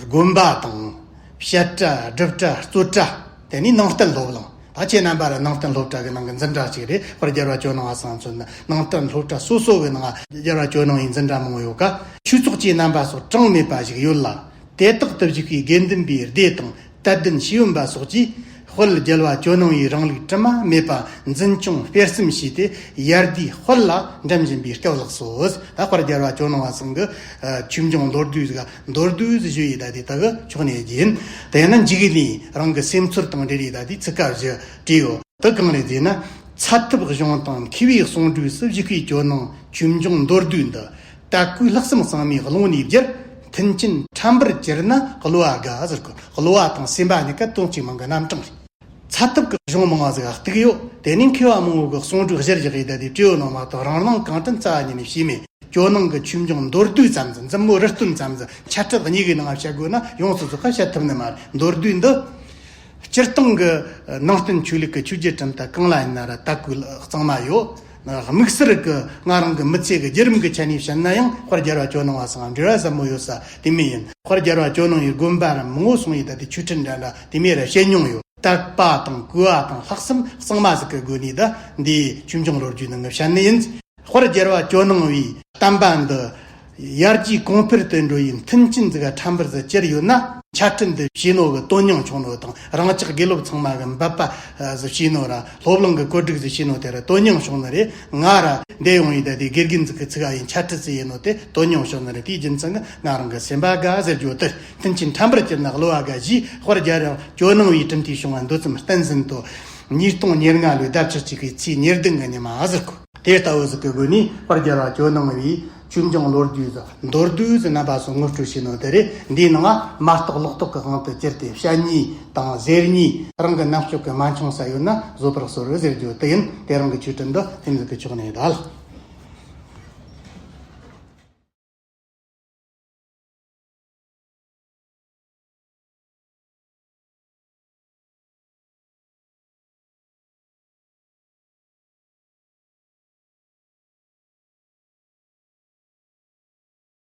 དགོན་པ་དང་། བཤད་གྲྭ། སྒྲུབ་གྲྭ། རྩོད་གྲྭ། དེ་ནས་ནང་བསྟན་སློབ་གླིང་། ད་ཁྱེད་རྣམ་པ་ར་ནང་བསྟན་སློབ་གྲྭ་གི་ནང་གི་འཛིན་གྲྭ་གཅིག་རེད། དཔལ་རྒྱལ་བ་ཇོ་ནང་བ་ཚང་མཚོན་ན་ནང་བསྟན་སློབ་གྲྭ་སོ་སོ་གི་ནང་རྒྱལ་བ་ཇོ་ནང་བའི་འཛིན་གྲྭ་མང་བོ་ཡོད་ཀ། ཆོས་ཚོགས་ཀྱི་རྣམ་པ་སོགས་གྲངས་མེད་པ་ཞིག་ཡོད་ལ། དེ་དག་ཏུ་བཞུགས་པའི་དགེ་འདུན་པའི་སྡེ་དང་དད་ལྡན་ཤེས་ཡོན་པ་སོགས་ཀྱིས་དཔལ་རྒྱལ་བ་ཇོ་ནང་བའི་རིང་ལུགས་དྲི་མ་མེད་པ་འཛིན་སྐྱོང་སྤེལ་གསུམ་བྱས་ཏེ། ཡར་རྒྱས་དཔལ་ལ་འགྲན་བཞིན་པའི་སྐབས་ལགས་སོ། ད་དཔལ་རྒྱལ་བ་ཇོ་ནང་བ་ཚང་གི་ཆོས་འབྱུང་མདོར་བསྡུས་ཟིག་མདོར་བསྡུས་ཟིག་ཞུ་ཡི་ད་དེ་དག་ཕྱོགས་ནས་རྒྱན། དེ་ཡང་ན་འཇིགས་ལས་རང་གི་སེམས་ཚོར་དང་འབྲེལ་ཡི་ད་དེ་ཚིག་ཀ་བཞི་བྲིས་ཡོད། དེ་གང་རེད་ཟེར་ན། ཚ་ཐབ་གཞུང་དང་མཁས་པའི་གསུང་སྒྲོས་སུ་བཞུགས་པའི་ཇོ་ནང་ཆོས་འབྱུང་མདོར་བསྡུས་འདི། དད་གུས་ལྷག་བསམ་གཙང་མའི་ཀློང་ནས་བསྒྱུར། མཐུན་རྐྱེན་ཕྲན་བུར་གྱུར་ན་གློ་བ་དགའ་ཟེར་གོ། གློ་བ་དང་སེམས་པ་གཉིས་ཀ་དོན་གཅིག་མིང་གི་རྣམ་གྲངས་རེད། ཚ་ཐབ་ཀྱི་གཞུང་མང་བ་ཟིག་གཏུགས་ཡོད། དེ་ནས་མཁས་པ་མང་བོ་གི་གསུང་སྒྲོས་གཞིར་བཞག་ཡི་ད་དེ་བྲིས་ཡོད་ནོ་མ་གཏོགས། རང་སྣང་གང་དྲན་རྩ་བ་ཉིད་ནས་བྱས་མེད། ཇོ་ནང་གི་ཆོས་འབྱུང་མདོར་བསྡུས་ཙམ་ཟིག་མཛུབ་མོ་རི་སྟོན་ཙམ་ཟིག་འཆད་ཁྲིད་གཉིས་ཀའི་ནང་བཤད་དགོས་ན་ཡོངས་སུ་རྫོགས་པ་བཤད་ཐུབ་ནི་མ་རེད། མདོར་བསྡུས་འདི། སྤྱིར་བཏང་གི་ནང་བསྟན་ཆོས་ལུགས་ཀྱི་ཆོས་བརྒྱུད་གྲུབ་མཐའ་གང་ལ་ཡིན་ན་ར་དད་གུས་གཙང་མ་ཡོད། དམིགས་བསལ་གྱི་ང་རང་གི་མི་ཚེ་གི་བརྒྱུད་རིམ་གྱི་ཆ་ནས་བཤད་ན་ཡང་དཔལ་རྒྱལ་བ་ཇོ་ནང་བ་ཚང་འབྲེལ་བ་ཟབ་མོ་ཡོད་ས་དེ་མོ་ཡིན། དཔལ་རྒྱལ་བ་ཇོ་ནང་བའི་དགོན་པ་ར་མང་བོ་སོང་ཡི་ད་དེ་ཆོས་ཁྲིད་འདྲ་འདྲ་དེ་མོ་ར་བཤད་མྱོང་ཡོད། དད་པ་དང་གུས་པ་དང་ལྷག་བསམ་གཙང་མ་ཟིག་གི་སྒོ་ནས་ད་འདིའི་ཆོས་འབྱུང་ལོ་རྒྱུས་ནང་གི་བཤད་ནི་ཡིན། དཔལ་རྒྱལ་བ་ཇོ་ནང་བའི་བསྟན་པ་འདི་ཡར་རྒྱས་གོང་འཕེལ་དུ་འགྲོ་ཡི་མཐུན་རྐྱེན་ཟིག་ཕྲན་བུ་ཟིག་གྱུར་ཡོད་ན། འཆད་ཁྲིད་འདི་བྱས་ནོ་གི་དོན་སྙིང་བྱུང་ནོ་དང་། རང་ཅག་དགེ་སློབ་ཚང་མ་གི་འབད་པ་ཟིག་བྱས་ནོ་ར་སློབ་གླིང་གི་བཀོད་སྒྲིག་ཟིག་བྱས་ནོ་དེ་ར་དོན་སྙིང་བྱུང་ནི་རེད། ང་ར་འདིར་ཡོང་ཡི་ད་དེ་དགེ་རྒན་ཟིག་གི་ཚུགས་ཀ་ཡི་འཆད་ཁྲིད་ཟིག་ཡིན་ནོ་དེ་དོན་སྙིང་བྱུང་ནི་རེད། དེའི་རྒྱུ་མཚན་གྱིས་ང་རང་གི་སེམས་པ་དགའ་ཟེར་རྒྱུ་དེ། མཐུན་རྐྱེན་ཕྲན་བུར་གྱུར་ན་གློ་བ་དགའ་ཞེས་དཔལ་རྒྱལ་བ་ཇོ་ནང་བའི་གྲུབ་མཐའི་བྱུང་བ་མདོ་ཙམ་བསྟན་ཟིན་ཏོ། ཉིས་སྟོང་ཉེར་ལྔ་ལོའི་ཟླ་བཅུ་གཅིག་པའི་ཚེས་ཉེར་བདུན་གྱི་ཉི་མ་ཟེར་གོ། དེ་ལྟ་བུ་ཟིག་གི་སྒོ་ནས་དཔལ་རྒྱལ་བ་ཇོ་ནང་བའི་ཆོས་འབྱུང་ལོ་རྒྱུས་ཟིག་མདོར་བསྡུས་ཟིག་རྣམ་པ་ཚོར་ངོ་སྤྲོད་བྱས་ནོ་དེ་རེད། འདིའི་ནང་མ་རྟོགས་ལོག་རྟོག་གི་དབང་དུ་གྱུར་ཏེ་བཤད་ཉེས་དང་ཟེར་ཉེས་རང་གི་རྣམ་དཔྱོད་ཀྱིས་མ་འཁྱོངས་ས་ཡོད་ན་བཟོད་པར་གསོལ་ཟེར་རྒྱུ་དེ་ཡིན། དེ་རིང་གི་ཆོས་ཁྲིད་འདི་ཐེངས་ཟིག་གི་ཕྱོགས་ནས་བདལ།